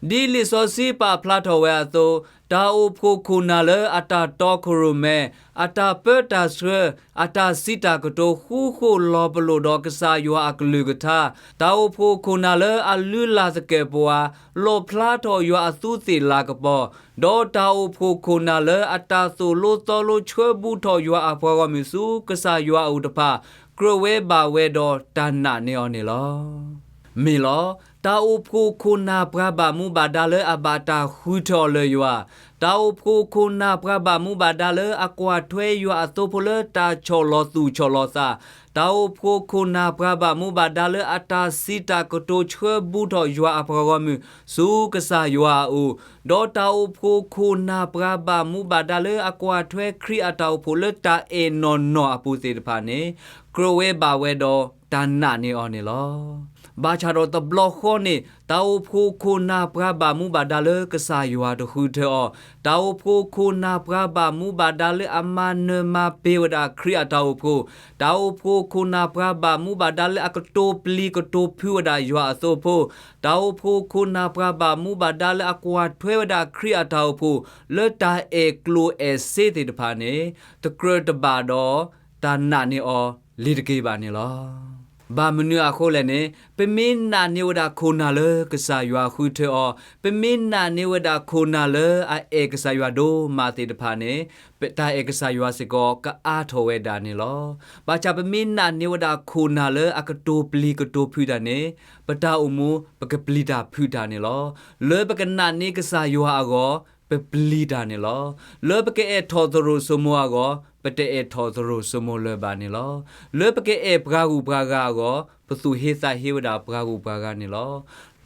ဒ်လံာ်စီဆှံပာ်ဖျါထီၣ်ဝဲအသိး, တၢ်အိၣ်ဖှိၣ်ခိၣ်နၢ်လၢအတၢ်တီခိၣ်ရိၣ်မဲ, အတၢ်ပၢတၢ်ဆှၢ, အတၢ်စံးတၢ်ကတိၤဃူဃီၣ်လီၤပလိာ်ဒီးကစၢ်ယွၤအကလုၢ်ကထါ, တၢ်အိၣ်ဖှိၣ်ခိၣ်နၢ်လၢအလုၢ်လၢ်သကဲာ်ပဝး, လီၣ်ဖျါထီၣ်ယွၤအသူးသ့ၣ်လၤကပီၤ, ဒီးတၢ်အိၣ်ဖှိၣ်ခိၣ်နၢ်လၢအတၢ်သိၣ်လိသီလိဆှၢဘူးထီၣ်ယွၤအပှၤဂီၢ်မုၢ်ဆူကစၢ်ယွၤအအိၣ်တဖၣ်, ကြၢးဝဲဘၣ်ဝဲဒီးတၢ်နာ်န့ၢ်အီၤန့ၣ်လီၤ. မ့ၢ်လီၤ, တၢ်အိၣ်ဖှိၣ်ခိၣ်နၢ်ပှၤဘၣ်မူဘၣ်ဒါလၢအဘၣ်တၢ်ဃုထၢအီၤလၢယွၤ, တၢ်အိၣ်ဖှိၣ်ခိၣ်နၢ်ပှၤဘၣ်မူဘၣ်ဒါလၢအကွၢ်ထွဲယွၤအသိဖိလၢတၢ်ဆီၣ်လီၤသူၣ်ဆီၣ်လီၤသး, တၢ်အိၣ်ဖှိၣ်ခိၣ်နၢ်ပှၤဘၣ်မူဘၣ်ဒါလၢအတၢ်စံးတၢ်ကတိၤဆှၢဘူးထီၣ်ယွၤအပှၤဂီၢ်မုၢ်ဆူကစၢ်ယွၤအအိၣ်, ဒီးတၢ်အိၣ်ဖှိၣ်ခိၣ်နၢ်ပှၤဘၣ်မူဘၣ်ဒါလၢအကွၢ်ထွဲခရံာ်အတၢ်အိၣ်ဖှိၣ်လၢတၢ်အဲၣ်နီၢ်နီၢ်အပူၤသ့ၣ်တဖၣ်န့ၣ်, ကြၢးဝဲဘၣ်ဝဲဒီးတၢ်နာ်န့ၢ်အီၤန့ၣ်လီၤ. ဘၣ်ဆၣ်ဒီးတဘျီဃီန့ၣ် တၢ်အိၣ်ဖှိၣ်ခိၣ်နၢ်ပှၤဘၣ်မူဘၣ်ဒါလၢကစၢ်ယွၤတဃုထၢအီၤ, တၢ်အိၣ်ဖှိၣ်ခိၣ်နၢ်ပှၤဘၣ်မူဘၣ်ဒါလၢအမၤနၢၤမၤပှဲၤဝဲဒၣ်ခရံာ်အတၢ်အိၣ်ဖှိၣ်, တၢ်အိၣ်ဖှိၣ်ခိၣ်နၢ်ပှၤဘၣ်မူဘၣ်ဒါလၢအကတိၤပျံၤကတိၤဖုးဝဲဒၣ်ယွၤအသိဖိ, တၢ်အိၣ်ဖှိၣ်ခိၣ်နၢ်ပှၤဘၣ်မူဘၣ်ဒါလၢအကွၢ်ထွဲဝဲဒၣ်ခရံာ်အတၢ်အိၣ်ဖှိၣ် လၢတၢ်အဲၣ်ကျိၣ်အဲၣ်စ့သ့ၣ်တဖၣ်န့ၣ်, တကြၢးတဘၣ်ဒီးတၢ်နာ်န့ၢ်အီၤလ့ၤတက့ၢ်ဘၣ်န့ၣ်လီၤ. ဘၣ်မနုၤအဃိလဲၣ်န့ၣ်, ပမ့ၢ်နာ်န့ၢ်ဝဲဒၣ်ခိၣ်နၢ်လၢကစၢ်ယွၤဃုထၢအီၤ, ပမ့ၢ်နာ်န့ၢ်ဝဲဒၣ်ခိၣ်နၢ်လၢအအဲၣ်ကစၢ်ယွၤဒိၣ်မးသ့ၣ်တဖၣ်န့ၣ်, ပတၢ်အဲၣ်ကစၢ်ယွၤစ့ၢ်ကီးကအါထီၣ်ဝဲဒၣ်န့ၣ်လီၤ. ဘၣ်ဆၣ်ပမ့ၢ်နာ်န့ၢ်ဝဲဒၣ်ခိၣ်နၢ်လၢအကတိၤပျံၤကတိၤဖုးတၢ်န့ၣ်, ပတၢ်အိၣ်မူပကပျံၤတၢ်ဖုးတၢ်န့ၣ်လီၤ. လၢပကနာ်န့ၢ်ကစၢ်ယွၤအဂီၢ်, ပပျံၤတၢ်န့ၣ်လီၤ. လၢပကအဲၣ်ထီၣ်သရိာ်စိမိၤအဂီၢ်, ပတအဲၣ်ထီၣ်သရိာ်စိမိၤလၢၤဘၣ်န့ၣ်လီၤ. လၢပကအဲၣ်ပှၤဂုၤပှၤဂၤအဂီၢ်, ပသူၣ်ဟ့သးဟ့ဝဲဒၣ်ပှၤဂုၤပှၤဂၤန့ၣ်လီၤ.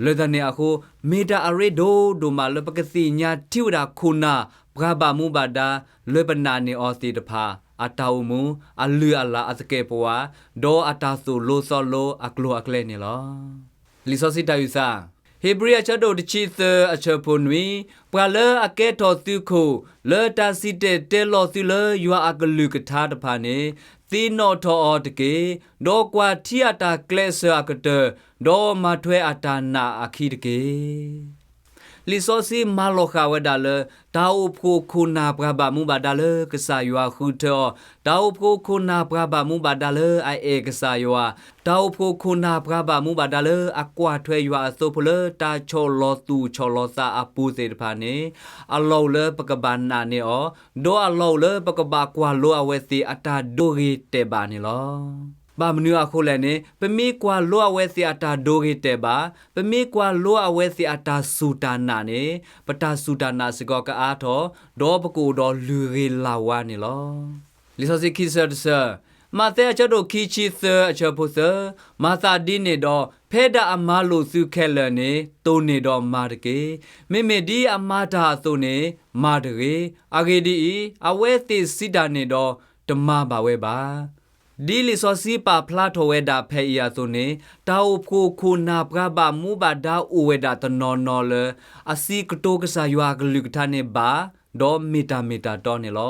လၢတၢ်န့ၣ်အဃိ, မ့ၢ်တၢ်အရ့ဒိၣ်ဒိၣ်မးလၢပကသ့ၣ်ညါထံဝဲဒၣ်ခိၣ်နၢ်ပှၤဘၣ်မူဘၣ်ဒါ လၢပနာ်န့ၢ်အီၤသ့ၣ်တဖၣ် အတၢ်အိၣ်မူ, အလုၢ်အလၢ်အသကဲာ်ပဝး, ဒီးအတၢ်သိၣ်လိသီလိအကျိၤအကျဲန့ၣ်လီၤ. လံာ်စီဆှံတၢ်အုၣ်သး, ဧ့ၤဘြံၤအဆၢဒိၣ်တဆံသၢအဆၢဖိနွံ, ပှၤလၢအကဲထီၣ်သုးခိၣ်, လၢတၢ်စံၣ်တဲၤတဲလီၤသုလၢယွၤအကလုၢ်ကထါတဖၣ်န့ၣ်, သ့ၣ်နီၣ်ထီၣ်အီၤတက့ၢ်, ဒီးကွၢ်ထံအတၢ်ကျဲးစၢးအကတၢၢ်, ဒီးမၤထွဲအတၢ်နာ်အခံတက့ၢ်. လံာ်စီဆှံမၤလီၤဃာ်ဝဲဒၣ်လၢ တၢ်အိၣ်ဖှိၣ်ခိၣ်နၢ်ပှၤဘၣ်မူဘၣ်ဒါလၢကစၢ်ယွၤဃုထၢအီၤ, တၢ်အိၣ်ဖှိၣ်ခိၣ်နၢ်ပှၤဘၣ်မူဘၣ်ဒါလၢအအဲၣ်ကစၢ်ယွၤ, တၢ်အိၣ်ဖှိၣ်ခိၣ်နၢ်ပှၤဘၣ်မူဘၣ်ဒါလၢအကွၢ်ထွဲယွၤအသိဖိလၢတၢ်ဆီၣ်လီၤသူၣ်ဆီၣ်လီၤသးအပူၤသ့ၣ်တဖၣ်န့ၣ်, အလီၢ်အိၣ်လၢပကဘၣ်နာ်န့ၢ်အီၤ, ဒီးအလီၢ်အိၣ်လၢပကဘၣ်ကွၢ်လိအဝဲသ့ၣ်အတၢ်ဒိဂ့ၤတဲာ်ဘၣ်န့ၣ်လီၤ. ဘၣ်မနုၤအဃိလဲၣ်န့ၣ်, ပမ့ၢ်ကွၢ်လိအဝဲသ့ၣ်အတၢ်ဒိဂ့ၤတဲာ်ဘၣ်, ပမ့ၢ်ကွၢ်လိအဝဲသ့ၣ်အတၢ်စူၢ်တၢ်နာ်န့ၣ်, ပတၢ်စူၢ်တၢ်နာ်စ့ၢ်ကီးကအါထီၣ်, ဒီးပကအိၣ်ဒီးလုၢ်ဂ့ၤလၢ်ဝါန့ၣ်လီၤ. လံာ်စီဆှံခံဆၢတဆၢ, မးသဲအဆၢဒိၣ်ခံဆံသၢအဆၢဖိသၢ, မၤသးဒ်န့ၣ်ဒီး, ဖဲဒၣ်အမၤလိာ်သုခဲလၢာ်န့ၣ်, တိၢ်န့ၢ်ဒီးမၤတက့ၢ်. မ့မ့ၢ်ဒ်အမၤတၢ်အသိးန့ၣ်, မၤတဂ့ၤ. အဂ့ၢ်ဒ်အံၤ, အဝဲသ့ၣ်စံးတၢ်န့ၣ်ဒီး, တမၤဘၣ်ဝဲဘၣ်. ဒ်လံာ်စီဆှံပာ်ဖျါထီၣ်ဝဲဒၣ်ဖဲအံၤအသိးန့ၣ်, တၢ်အိၣ်ဖှိၣ်ခိၣ်နၢ်ပှၤဘၣ်မူဘၣ်ဒါအိၣ်ဝဲဒၣ်တနီၤနီၤလၢ အစံးကတိၤကစၢ်ယွၤအကလုၢ်ကထါန့ၣ်ဘၣ်, ဒီးမ့ၢ်တၢ်မ့ၢ်တၢ်တီန့ၣ်လီၤ.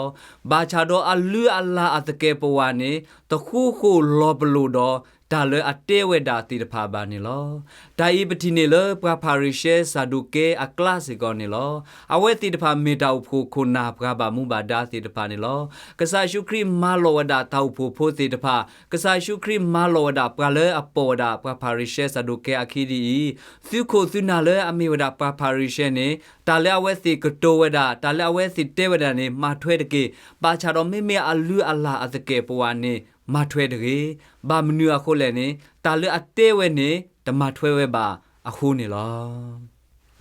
ဘၣ်ဆၣ်ဒီးအလုၢ်အလၢ်အသကဲာ်ပဝးန့ၣ် တဃူဃီၣ်လီၤပလိာ်ဒီး တၢ်လၢအတဲဝဲဒၣ်သ့ၣ်တဖၣ်ဘၣ်န့ၣ်လီၤ. တၢ်အံၤပထံၣ်န့ၢ်လၢပှၤဖၤရံၤၡဲစၤဒူးကဲအကျါစ့ၢ်ကီးန့ၣ်လီၤ. အဝဲသ့ၣ်တဖၣ်မ့ၢ်တၢ်အိၣ်ဖှိၣ်ခိၣ်နၢ်ပှၤဘၣ်မူဘၣ်ဒါသ့ၣ်တဖၣ်န့ၣ်လီၤ. ကစၢ်ယ့ၣ်ၡူးခရံာ်မၤလီၤဝဲဒၣ်တၢ်အိၣ်ဖှိၣ်ဖိသ့ၣ်တဖၣ်, ကစၢ်ယ့ၣ်ၡူးခရံာ်မၤလီၤဝဲဒၣ်ပှၤလၢအပိာ်ဝဲဒၣ်ပှၤဖၤရံၤၡဲစၤဒူးကဲအခံဒ်အံၤ, သုးခိၣ်သုးနၢ်လၢအမ့ၢ်ဝဲဒၣ်ပှၤဖၤရံၤၡဲန့ၣ်, တၢ်လၢအဝဲသ့ၣ်ကတိၤဝဲဒၣ်, တၢ်လၢအဝဲသ့ၣ်တဲဝဲဒၣ်န့ၣ် မၤထွဲတက့ၢ်. ဘၣ်ဆၣ်ဒီးမ့မ့ၢ်အလုၢ်အလၢ်အသကဲာ်ပဝးန့ၣ် မၤထွဲတဂ့ၤ. ဘၣ်မနုၤအဃိလဲၣ်န့ၣ်, တၢ်လၢအတဲဝဲန့ၣ် တမၤထွဲဝဲဘၣ်အဃိန့ၣ်လီၤ.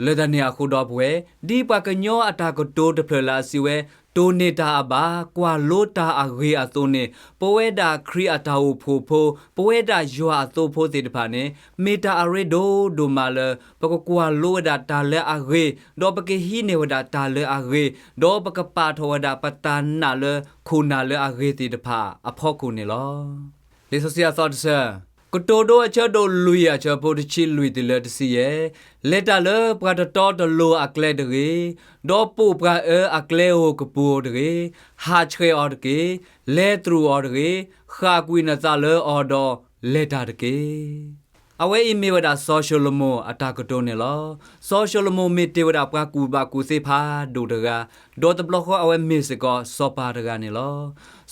လၢတၢ်န့ၣ်အဃိဒီပုၢ်ဝဲၢ်, ဒ်ပှၤကညီအတၢ်ကတိၤတဖျၢၣ်လၢအစံးဝဲ, တိၢ်န့ၢ်တၢ်အဘၣ်, ကွၢ်လိတၢ်အဂ့ၤအသိးန့ၣ်, ပဝဲဒၣ်ခရံာ်အတၢ်အိၣ်ဖှိၣ်ဖိ, ပဝဲဒၣ်ယွၤအသိဖိသ့ၣ်တဖၣ်န့ၣ်, မ့ၢ်တၢ်အရ့ဒိၣ်ဒိၣ်မးလၢ ပကကွၢ်လိဝဲဒၣ်တၢ်လၢအဂ့ၤ, ဒီးပကဟံးန့ၢ်ဝဲဒၣ်တၢ်လၢအဂ့ၤ, ဒီးပကပာ်ထီၣ်ဝဲဒၣ်ပတၢ်နာ်လၢခိၣ်နၢ်လၢအဂ့ၤသ့ၣ်တဖၣ်အဖီခိၣ်န့ၣ်လီၤ. လံာ်စီဆှံအသီတဆၢ, ကတိၤဒိအဆၢဒိၣ်လွံၢ်အဆၢဖိတဆံလွံၢ်တုၤလၢတဆံယဲၢ်, လဲၤတၢ်လၢပှၤတတီတလိၤအကျဲတဂ့ၤ, ဒီးပိာ်ပှၤအၢအကျဲဧိၤကပူၤဧိၤတဂ့ၤ, ဟးဆှဲးအီၤတက့ၢ်. လဲၤတြူာ်အီၤတဂ့ၤ, ဃၣ်ကွံာ်နသးလၢအီၤဒီးလဲၤတၢ်တက့ၢ်. အဝဲအံၤမ့ၢ်ဝဲဒၣ်စီၤၡလိၤမိၤအတၢ်ကတိၤန့ၣ်လီၤ. စီၤၡလိၤမိၤမ့ၢ်တ့ၢ်ဝဲဒၣ်ပှၤကူၣ်ဘၣ်ကူၣ်သ့ဖးဒိၣ်တဂၤ, ဒီးတဘျီဃီအဝဲမ့ၢ်စ့ၢ်ကီးစီၤပၤတဂၤန့ၣ်လီၤ.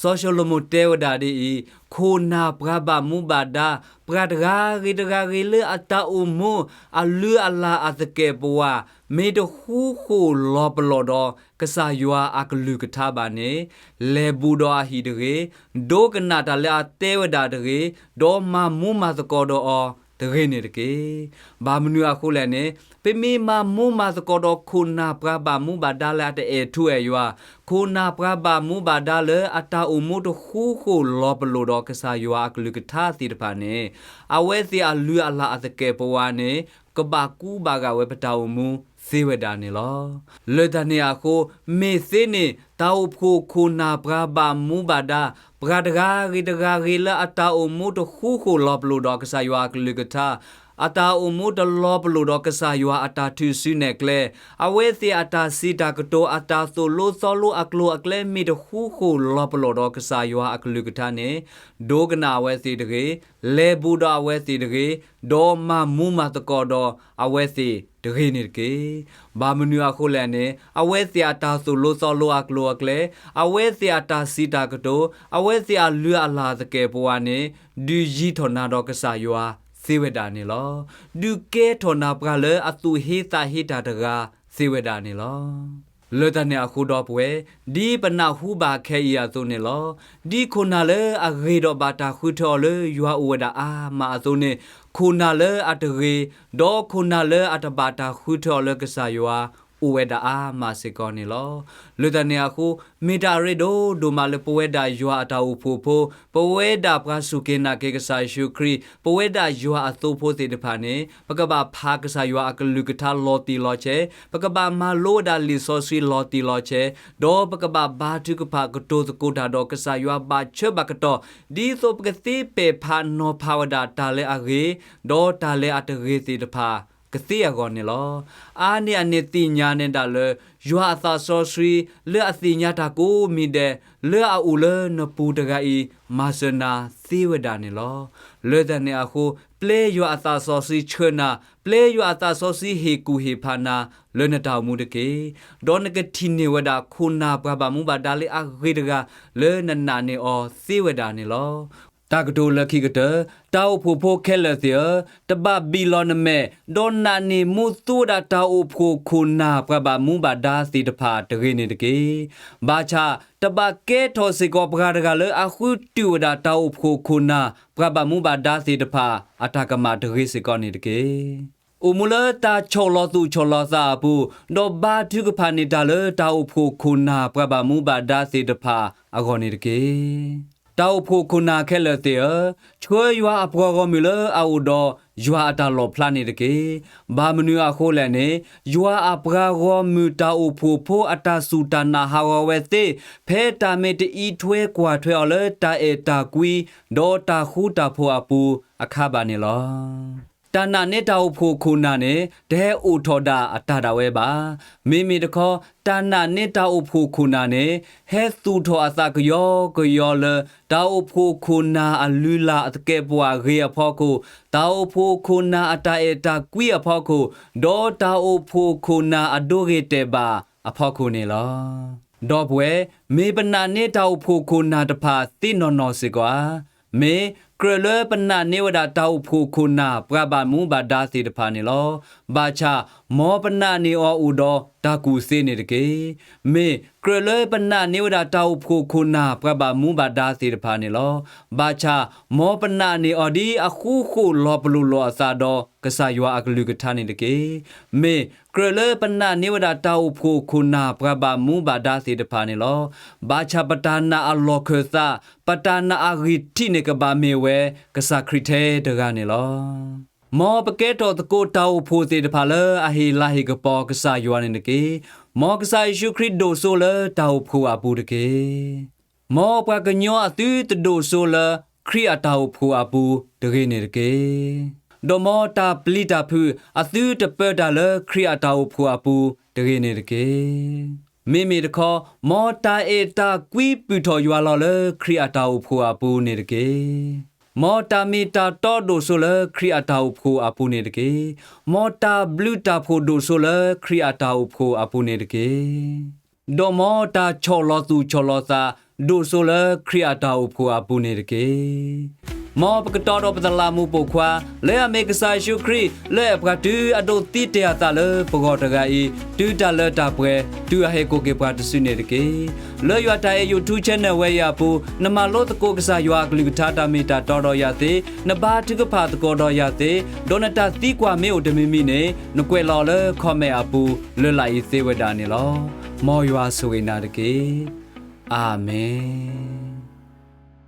စီၤၡလိၤမိၤတဲဝဲဒၣ်ဒ်အံၤ, ခိၣ်နၢ်ပှၤဘၣ်မူဘၣ်ဒါ, ပှၤတဂၤဂ့ၤတဂၤဂ့ၤလၢအတၢ်အိၣ်မူ, အလုၢ်အလၢ်အသကဲာ်ပဝး, မ့ၢ်တဃူဃီၣ်လီၤပလိာ်ဒီး ကစၢ်ယွၤအကလုၢ်ကထါဘၣ်န့ၣ်, လဲၤဘူးဒီးအဟံၣ်တဂ့ၤ, ဒိကနၣ်တၢ်လၢအတဲဝဲဒၣ်တဂ့ၤ, ဒီးမၤမူမၤသကိးဒီးအီၤတဂ့ၤန့ၣ်တက့ၢ်. ဘၣ်မနုၤအဃိလဲၣ်န့ၣ်, ပမ့ၢ်မၤမူမၤသကိးဒီးခိၣ်နၢ်ပှၤဘၣ်မူဘၣ်ဒါလၢအတအဲၣ်ထူအဲၣ်ယွၤ, ခိၣ်နၢ်ပှၤဘၣ်မူဘၣ်ဒါလၢအတၢ်အိၣ်မူတဃူဃီၣ်လီၤပလိာ်ဒီးကစၢ်ယွၤအကလုၢ်ကထါသ့ၣ်တဖၣ်န့ၣ်, အဝဲသ့ၣ်အလုၢ်အလၢ်အသကဲာ်ပဝးန့ၣ် ကဘၣ်ကူဘၣ်ဂာ်ဝဲပတၢ်အိၣ်မူသ့ဝဲဒၣ်န့ၣ်လီၤ. လၢတၢ်န့ၣ်အဃိ, မ့ၢ်သ့န့ၣ် တၢ်အိၣ်ဖှိၣ်ခိၣ်နၢ်ပှၤဘၣ်မူဘၣ်ဒါ, ပှၤတဂၤဂ့ၤတဂၤဂ့ၤလၢအတၢ်အိၣ်မူတဃူဃီၣ်လီၤပလိာ်ဒီးကစၢ်ယွၤအကလုၢ်ကထါ, အတၢ်အိၣ်မူတလီၤပလိာ်ဒီးကစၢ်ယွၤအတၢ်ထုးစုနဲၣ်ကျဲ, အဝဲသ့ၣ်အတၢ်စံးတၢ်ကတိၤ အတၢ်သိၣ်လိသီလိအကျိၤအကျဲမ့ၢ်တဃူဃီၣ်လီၤပလိာ်ဒီးကစၢ်ယွၤအကလုၢ်ကထါန့ၣ်, ဒိကနၣ်အဝဲသ့ၣ်တဂ့ၤ, လဲၤဘူးဒီးအဝဲသ့ၣ်တဂ့ၤ, ဒီးမၤမူမၤသကိးဒီးအဝဲသ့ၣ်တဂ့ၤန့ၣ်တက့ၢ်. ဘၣ်မနုၤအဃိလဲၣ်န့ၣ်, အဝဲသ့ၣ်အတၢ်သိၣ်လိသီလိအကျိၤအကျဲ, အဝဲသ့ၣ်အတၢ်စံးတၢ်ကတိၤ, အဝဲသ့ၣ်အလုၢ်အလၢ်သကဲးပဝးန့ၣ် ဒုးယံၤထီၣ်နၤဒီးကစၢ်ယွၤသ့ဝဲဒၣ်န့ၣ်လီၤ. ဒုးကဲထီၣ်နၤပှၤလၢအသူၣ်ဟ့သးဟ့တၢ်တဂၤသ့ဝဲဒၣ်န့ၣ်လီၤ. လၢတၢ်န့ၣ်အဃိဒီပုၢ်ဝဲၢ်, ဒ်ပနၢ်ဟူဘၣ်ခဲအံၤအသိးန့ၣ်လီၤ. ဒ်ခိၣ်နၢ်လၢအဂ့ၤဒီးဘၣ်တၢ်ဃုထၢအီၤလၢယွၤအိၣ်ဝဲဒၣ်အါမးအသိးန့ၣ်, ခိၣ်နၢ်လၢအတဂ့ၤ, ဒီးခိၣ်နၢ်လၢအတဘၣ်တၢ်ဃုထၢအီၤလၢကစၢ်ယွၤ အိၣ်ဝဲဒၣ်အါမးစ့ၢ်ကီးန့ၣ်လီၤ. လၢတၢ်န့ၣ်အဃိ, မ့ၢ်တၢ်အရ့ဒိၣ်ဒိၣ်မးလၢပဝဲဒၣ်ယွၤအတၢ်အိၣ်ဖှိၣ်ဖိ, ပဝဲဒၣ်ပှၤစူၢ်က့ၤနာ်က့ၤကစၢ်ယ့ၣ်ၡူးခရံာ်, ပဝဲဒၣ်ယွၤအသိဖိသ့ၣ်တဖၣ်န့ၣ်, ပကဘၣ်ဖးကစၢ်ယွၤအကလုၢ်ကထါလီၤတံၢ်လီၤဆဲး, ပကဘၣ်မၤလိဝဲဒၣ်လံာ်စီဆှံလီၤတံၢ်လီၤဆဲး, ဒီးပကဘၣ်ဘါထုကဖၣ်ကတိၤသကိးတၢ်ဒီးကစၢ်ယွၤဘၣ်ဆၢဘၣ်ကတီၢ်, ဒ်သိးပကသ့ပဲာ်ဖးနီၤဖးဝဲဒၣ်တၢ်လၢအဂ့ၤ, ဒီးတၢ်လၢအတဂ့ၤသ့ၣ်တဖၣ်ကသ့အဂီၢ်န့ၣ်လီၤ. အါန့ၢ်အန့ၣ်သ့ၣ်ညါနဲဒၣ်လၢ ယွၤအသးစီဆှံလၢအသ့ၣ်ညါတၢ်ကိးမံၤဒဲး လၢအအိၣ်လၢနပူၤတဂၤအံၤ မၤစၢၤနၤသ့ဝဲဒၣ်န့ၣ်လီၤ. လၢတၢ်န့ၣ်အဃိ, ပျဲယွၤအသးစီဆှံဆှၢနၤ, ပျဲယွၤအသးစီဆှံဟ့ၣ်ကူၣ်ဟ့ၣ်ဖးနၤလၢနတၢ်အိၣ်မူတက့ၢ်. ဒီးနကထံၣ်န့ၢ်ဝဲဒၣ်ခိၣ်နၢ်ပှၤဘၣ်မူဘၣ်ဒါလၢအဂ့ၤတဂၤ လၢနနာ်န့ၢ်အီၤသ့ဝဲဒၣ်န့ၣ်လီၤ. တၢ်ကတိၤလၢခံကတၢၢ်, တၢ်အိၣ်ဖှိၣ်ဖိခဲလၢာ်သ့ၣ်ဧၢ, တဘၣ်ဘံၣ်လီၤနမဲာ်, ဒီးနာ်န့ၢ်မူသူဝဲဒၣ်တၢ်အိၣ်ဖှိၣ်ခိၣ်နၢ်ပှၤဘၣ်မူဘၣ်ဒါသ့ၣ်တဖၣ်တဂ့ၤန့ၣ်တက့ၢ်. ဘၣ်ဆၣ်, တဘၣ်ကဲထီၣ်စ့ၢ်ကီးပှၤတဂၤလၢအဃုတုာ်ဝဲဒၣ်တၢ်အိၣ်ဖှိၣ်ခိၣ်နၢ်ပှၤဘၣ်မူဘၣ်ဒါသ့ၣ်တဖၣ်အတၢ်ကမၣ်တဂ့ၤစ့ၢ်ကီးန့ၣ်တက့ၢ်. အိၣ်မူလၢတၢ်ဆီၣ်လီၤသူၣ်ဆီၣ်လီၤသးအပူၤ, ဒီးဘါထုကဖၣ်န့ၢ်တၢ်လၢတၢ်အိၣ်ဖှိၣ်ခိၣ်နၢ်ပှၤဘၣ်မူဘၣ်ဒါသ့ၣ်တဖၣ်အဂီၢ်န့ၣ်တက့ၢ်. တၢ်အိၣ်ဖှိၣ်ခိၣ်နၢ်ခဲလၢာ်သ့ၣ်ဧၢ, ဆှၢယွၤအပှၤဂီၢ်မုၢ်လၢအအိၣ်ဒီးယွၤအတၢ်လီၣ်ဖျါန့ၣ်တက့ၢ်. ဘၣ်မနုၤအဃိလဲၣ်န့ၣ်, ယွၤအပှၤဂီၢ်မုၢ်တၢ်အိၣ်ဖှိၣ်ဖိအတၢ်စူၢ်တၢ်နာ်ဟးဂီၤဝဲသ့, ဖဲတၢ်မ့ၢ်တအံးထွဲကွၢ်ထွဲအီၤလၢတၢ်အဲၣ်တၢ်ကွံ, ဒီးတၢ်ဃူတၢ်ဖိးအပူၤအခါဘၣ်န့ၣ်လီၤ. တၢ်နာ်န့ၢ်တၢ်အိၣ်ဖှိၣ်ခိၣ်နၢ်န့ၣ် တဟဲအိၣ်ထီၣ်ဒၣ်အတၢ်ဒၣ်ဝဲဘၣ်. မ့မ့ၢ်တခီ, တၢ်နာ်န့ၢ်တၢ်အိၣ်ဖှိၣ်ခိၣ်နၢ်န့ၣ် ဟဲသူၣ်ထီၣ်အသးကယီကယီလၢ တၢ်အိၣ်ဖှိၣ်ခိၣ်နၢ်အလုၢ်လၢ်အသကဲးပဝးဂ့ၤအဖီခိၣ်, တၢ်အိၣ်ဖှိၣ်ခိၣ်နၢ်အတၢ်အဲၣ်တၢ်ကွံအဖီခိၣ်, ဒီးတၢ်အိၣ်ဖှိၣ်ခိၣ်နၢ်အဒိဂ့ၤတဲာ်ဘၣ်အဖီခိၣ်န့ၣ်လီၤ. ဒီပုၢ်ဝဲၢ်, မ့ၢ်ပနာ်န့ၢ်တၢ်အိၣ်ဖှိၣ်ခိၣ်နၢ်တဖၣ်သ့နီၢ်နီၢ်စ့ၢ်ကီးဧါ. မ့ၢ်ကြၢးလၢပနာ်န့ၢ်ဝဲဒၣ်တၢ်အိၣ်ဖှိၣ်ခိၣ်နၢ် ပှၤဘၣ်မူဘၣ်ဒါသ့ၣ်တဖၣ်န့ၣ်လီၤ. ဘၣ်ဆၣ်, မ်ပနာ်န့ၢ်အီၤအိၣ်ဒီးတၢ်ကူၣ်သ့န့ၣ်တက့ၢ်. မ့ၢ်ကြၢးလၢပနာ်န့ၢ်ဝဲဒၣ်တၢ်အိၣ်ဖှိၣ်ခိၣ်နၢ် ပှၤဘၣ်မူဘၣ်ဒါသ့ၣ်တဖၣ်န့ၣ်လီၤ. ဘၣ်ဆၣ်, မ်ပနာ်န့ၢ်အီၤဒ်အဃူဃီၣ်လီၤပလိာ်လိာ်အသးဒီးကစၢ်ယွၤအကလုၢ်ကထါန့ၣ်တက့ၢ်. မ့ၢ်ကြၢးလၢပနာ်န့ၢ်ဝဲဒၣ်တၢ်အိၣ်ဖှိၣ်ခိၣ်နၢ် ပှၤဘၣ်မူဘၣ်ဒါသ့ၣ်တဖၣ်န့ၣ်လီၤ. ဘၣ်ဆၣ်ပတၢ်နာ်အလီၢ်ခၢၣ်သး, ပတၢ်နာ်အဂံၢ်ထံးန့ၣ်ကဘၣ်မ့ၢ်ဝဲကစၢ်ခရံာ်ထဲတဂၤန့ၣ်လီၤ. မ်ပကဲထီၣ်သကိးတၢ်အိၣ်ဖှိၣ်သ့ၣ်တဖၣ်လၢအဟ့ၣ်လၤဟ့ၣ်ကပီၤကစၢ်ယွၤန့ၣ်တက့ၢ်. မ်ကစၢ်ယ့ၣ်ၡူးခရံာ်ဒိၣ်စိလၢတၢ်အိၣ်ဖှိၣ်အပူၤတက့ၢ်. မ်ပှၤကညီအသုတဒိၣ်စိလၢခရံာ်အတၢ်အိၣ်ဖှိၣ်အပူၤတဂ့ၤန့ၣ်တက့ၢ်. ဒီးမ်တၢ်ပျံၤတၢ်ဖုးအသုတပၢတၢ်လၢခရံာ်အတၢ်အိၣ်ဖှိၣ်အပူၤတဂ့ၤန့ၣ်တက့ၢ်. မ့မ့ၢ်တခီ, မ်တၢ်အဲၣ်တၢ်ကွံပုၢ်ထီၣ်ယွၤလီၤလၢခရံာ်အတၢ်အိၣ်ဖှိၣ်အပူၤန့ၣ်တက့ၢ်. မ်တၢ်မ့ၢ်တၢ်တီဒိၣ်စိလၢခရံာ်အတၢ်အိၣ်ဖှိၣ်အပူၤန့ၣ်တက့ၢ်. မ်တၢ်ဘျုးတၢ်ဖှိၣ်ဒိၣ်စိလၢခရံာ်အတၢ်အိၣ်ဖှိၣ်အပူၤန့ၣ်တက့ၢ်. ဒီးမ်တၢ်ဆီၣ်လီၤသူၣ်ဆီၣ်လီၤသးဒိၣ်စိလၢခရံာ်အတၢ်အိၣ်ဖှိၣ်အပူၤန့ၣ်တက့ၢ်. မ်ပကတီဒီးပသလးမူးပိာ်ခွါ လၢအမ့ၢ်ကစၢ်ယ့ၣ်ၡူးခရံာ် လၢအဲၣ်ပှၤတုၤအဒိးသံတ့ၢ်အသးလၢပဂီၢ်တဂၤအံၤ, တုၤတၢ်လၢတၢ်ပှဲၤ, တုၤအဟဲကိးက့ၤပှၤတစုန့ၣ်တက့ၢ်. လၢယွၤတၢ်အဲၣ် YouTube channel ဝဲအံၤအပူၤ, နမၤလိသကိးကစၢ်ယွၤအကလုၢ်ကထါတၢ်မ့ၢ်တၢ်တီဒီးယၤသ့, နဘါထုကဖၣ်သကိးဒီးယၤသ့, ဒီးနတၢ်သံကွၢ်မ့ၢ်အိၣ်တမံၤမံၤန့ၣ်, နကွဲးလီၤအီၤလၢ comment အပူၤ လၢလာ်အံၤသ့ဝဲဒၣ်န့ၣ်လီၤ. မ်ယွၤဆိၣ်ဂ့ၤနၤတက့ၢ်. အၤမ့ၣ်.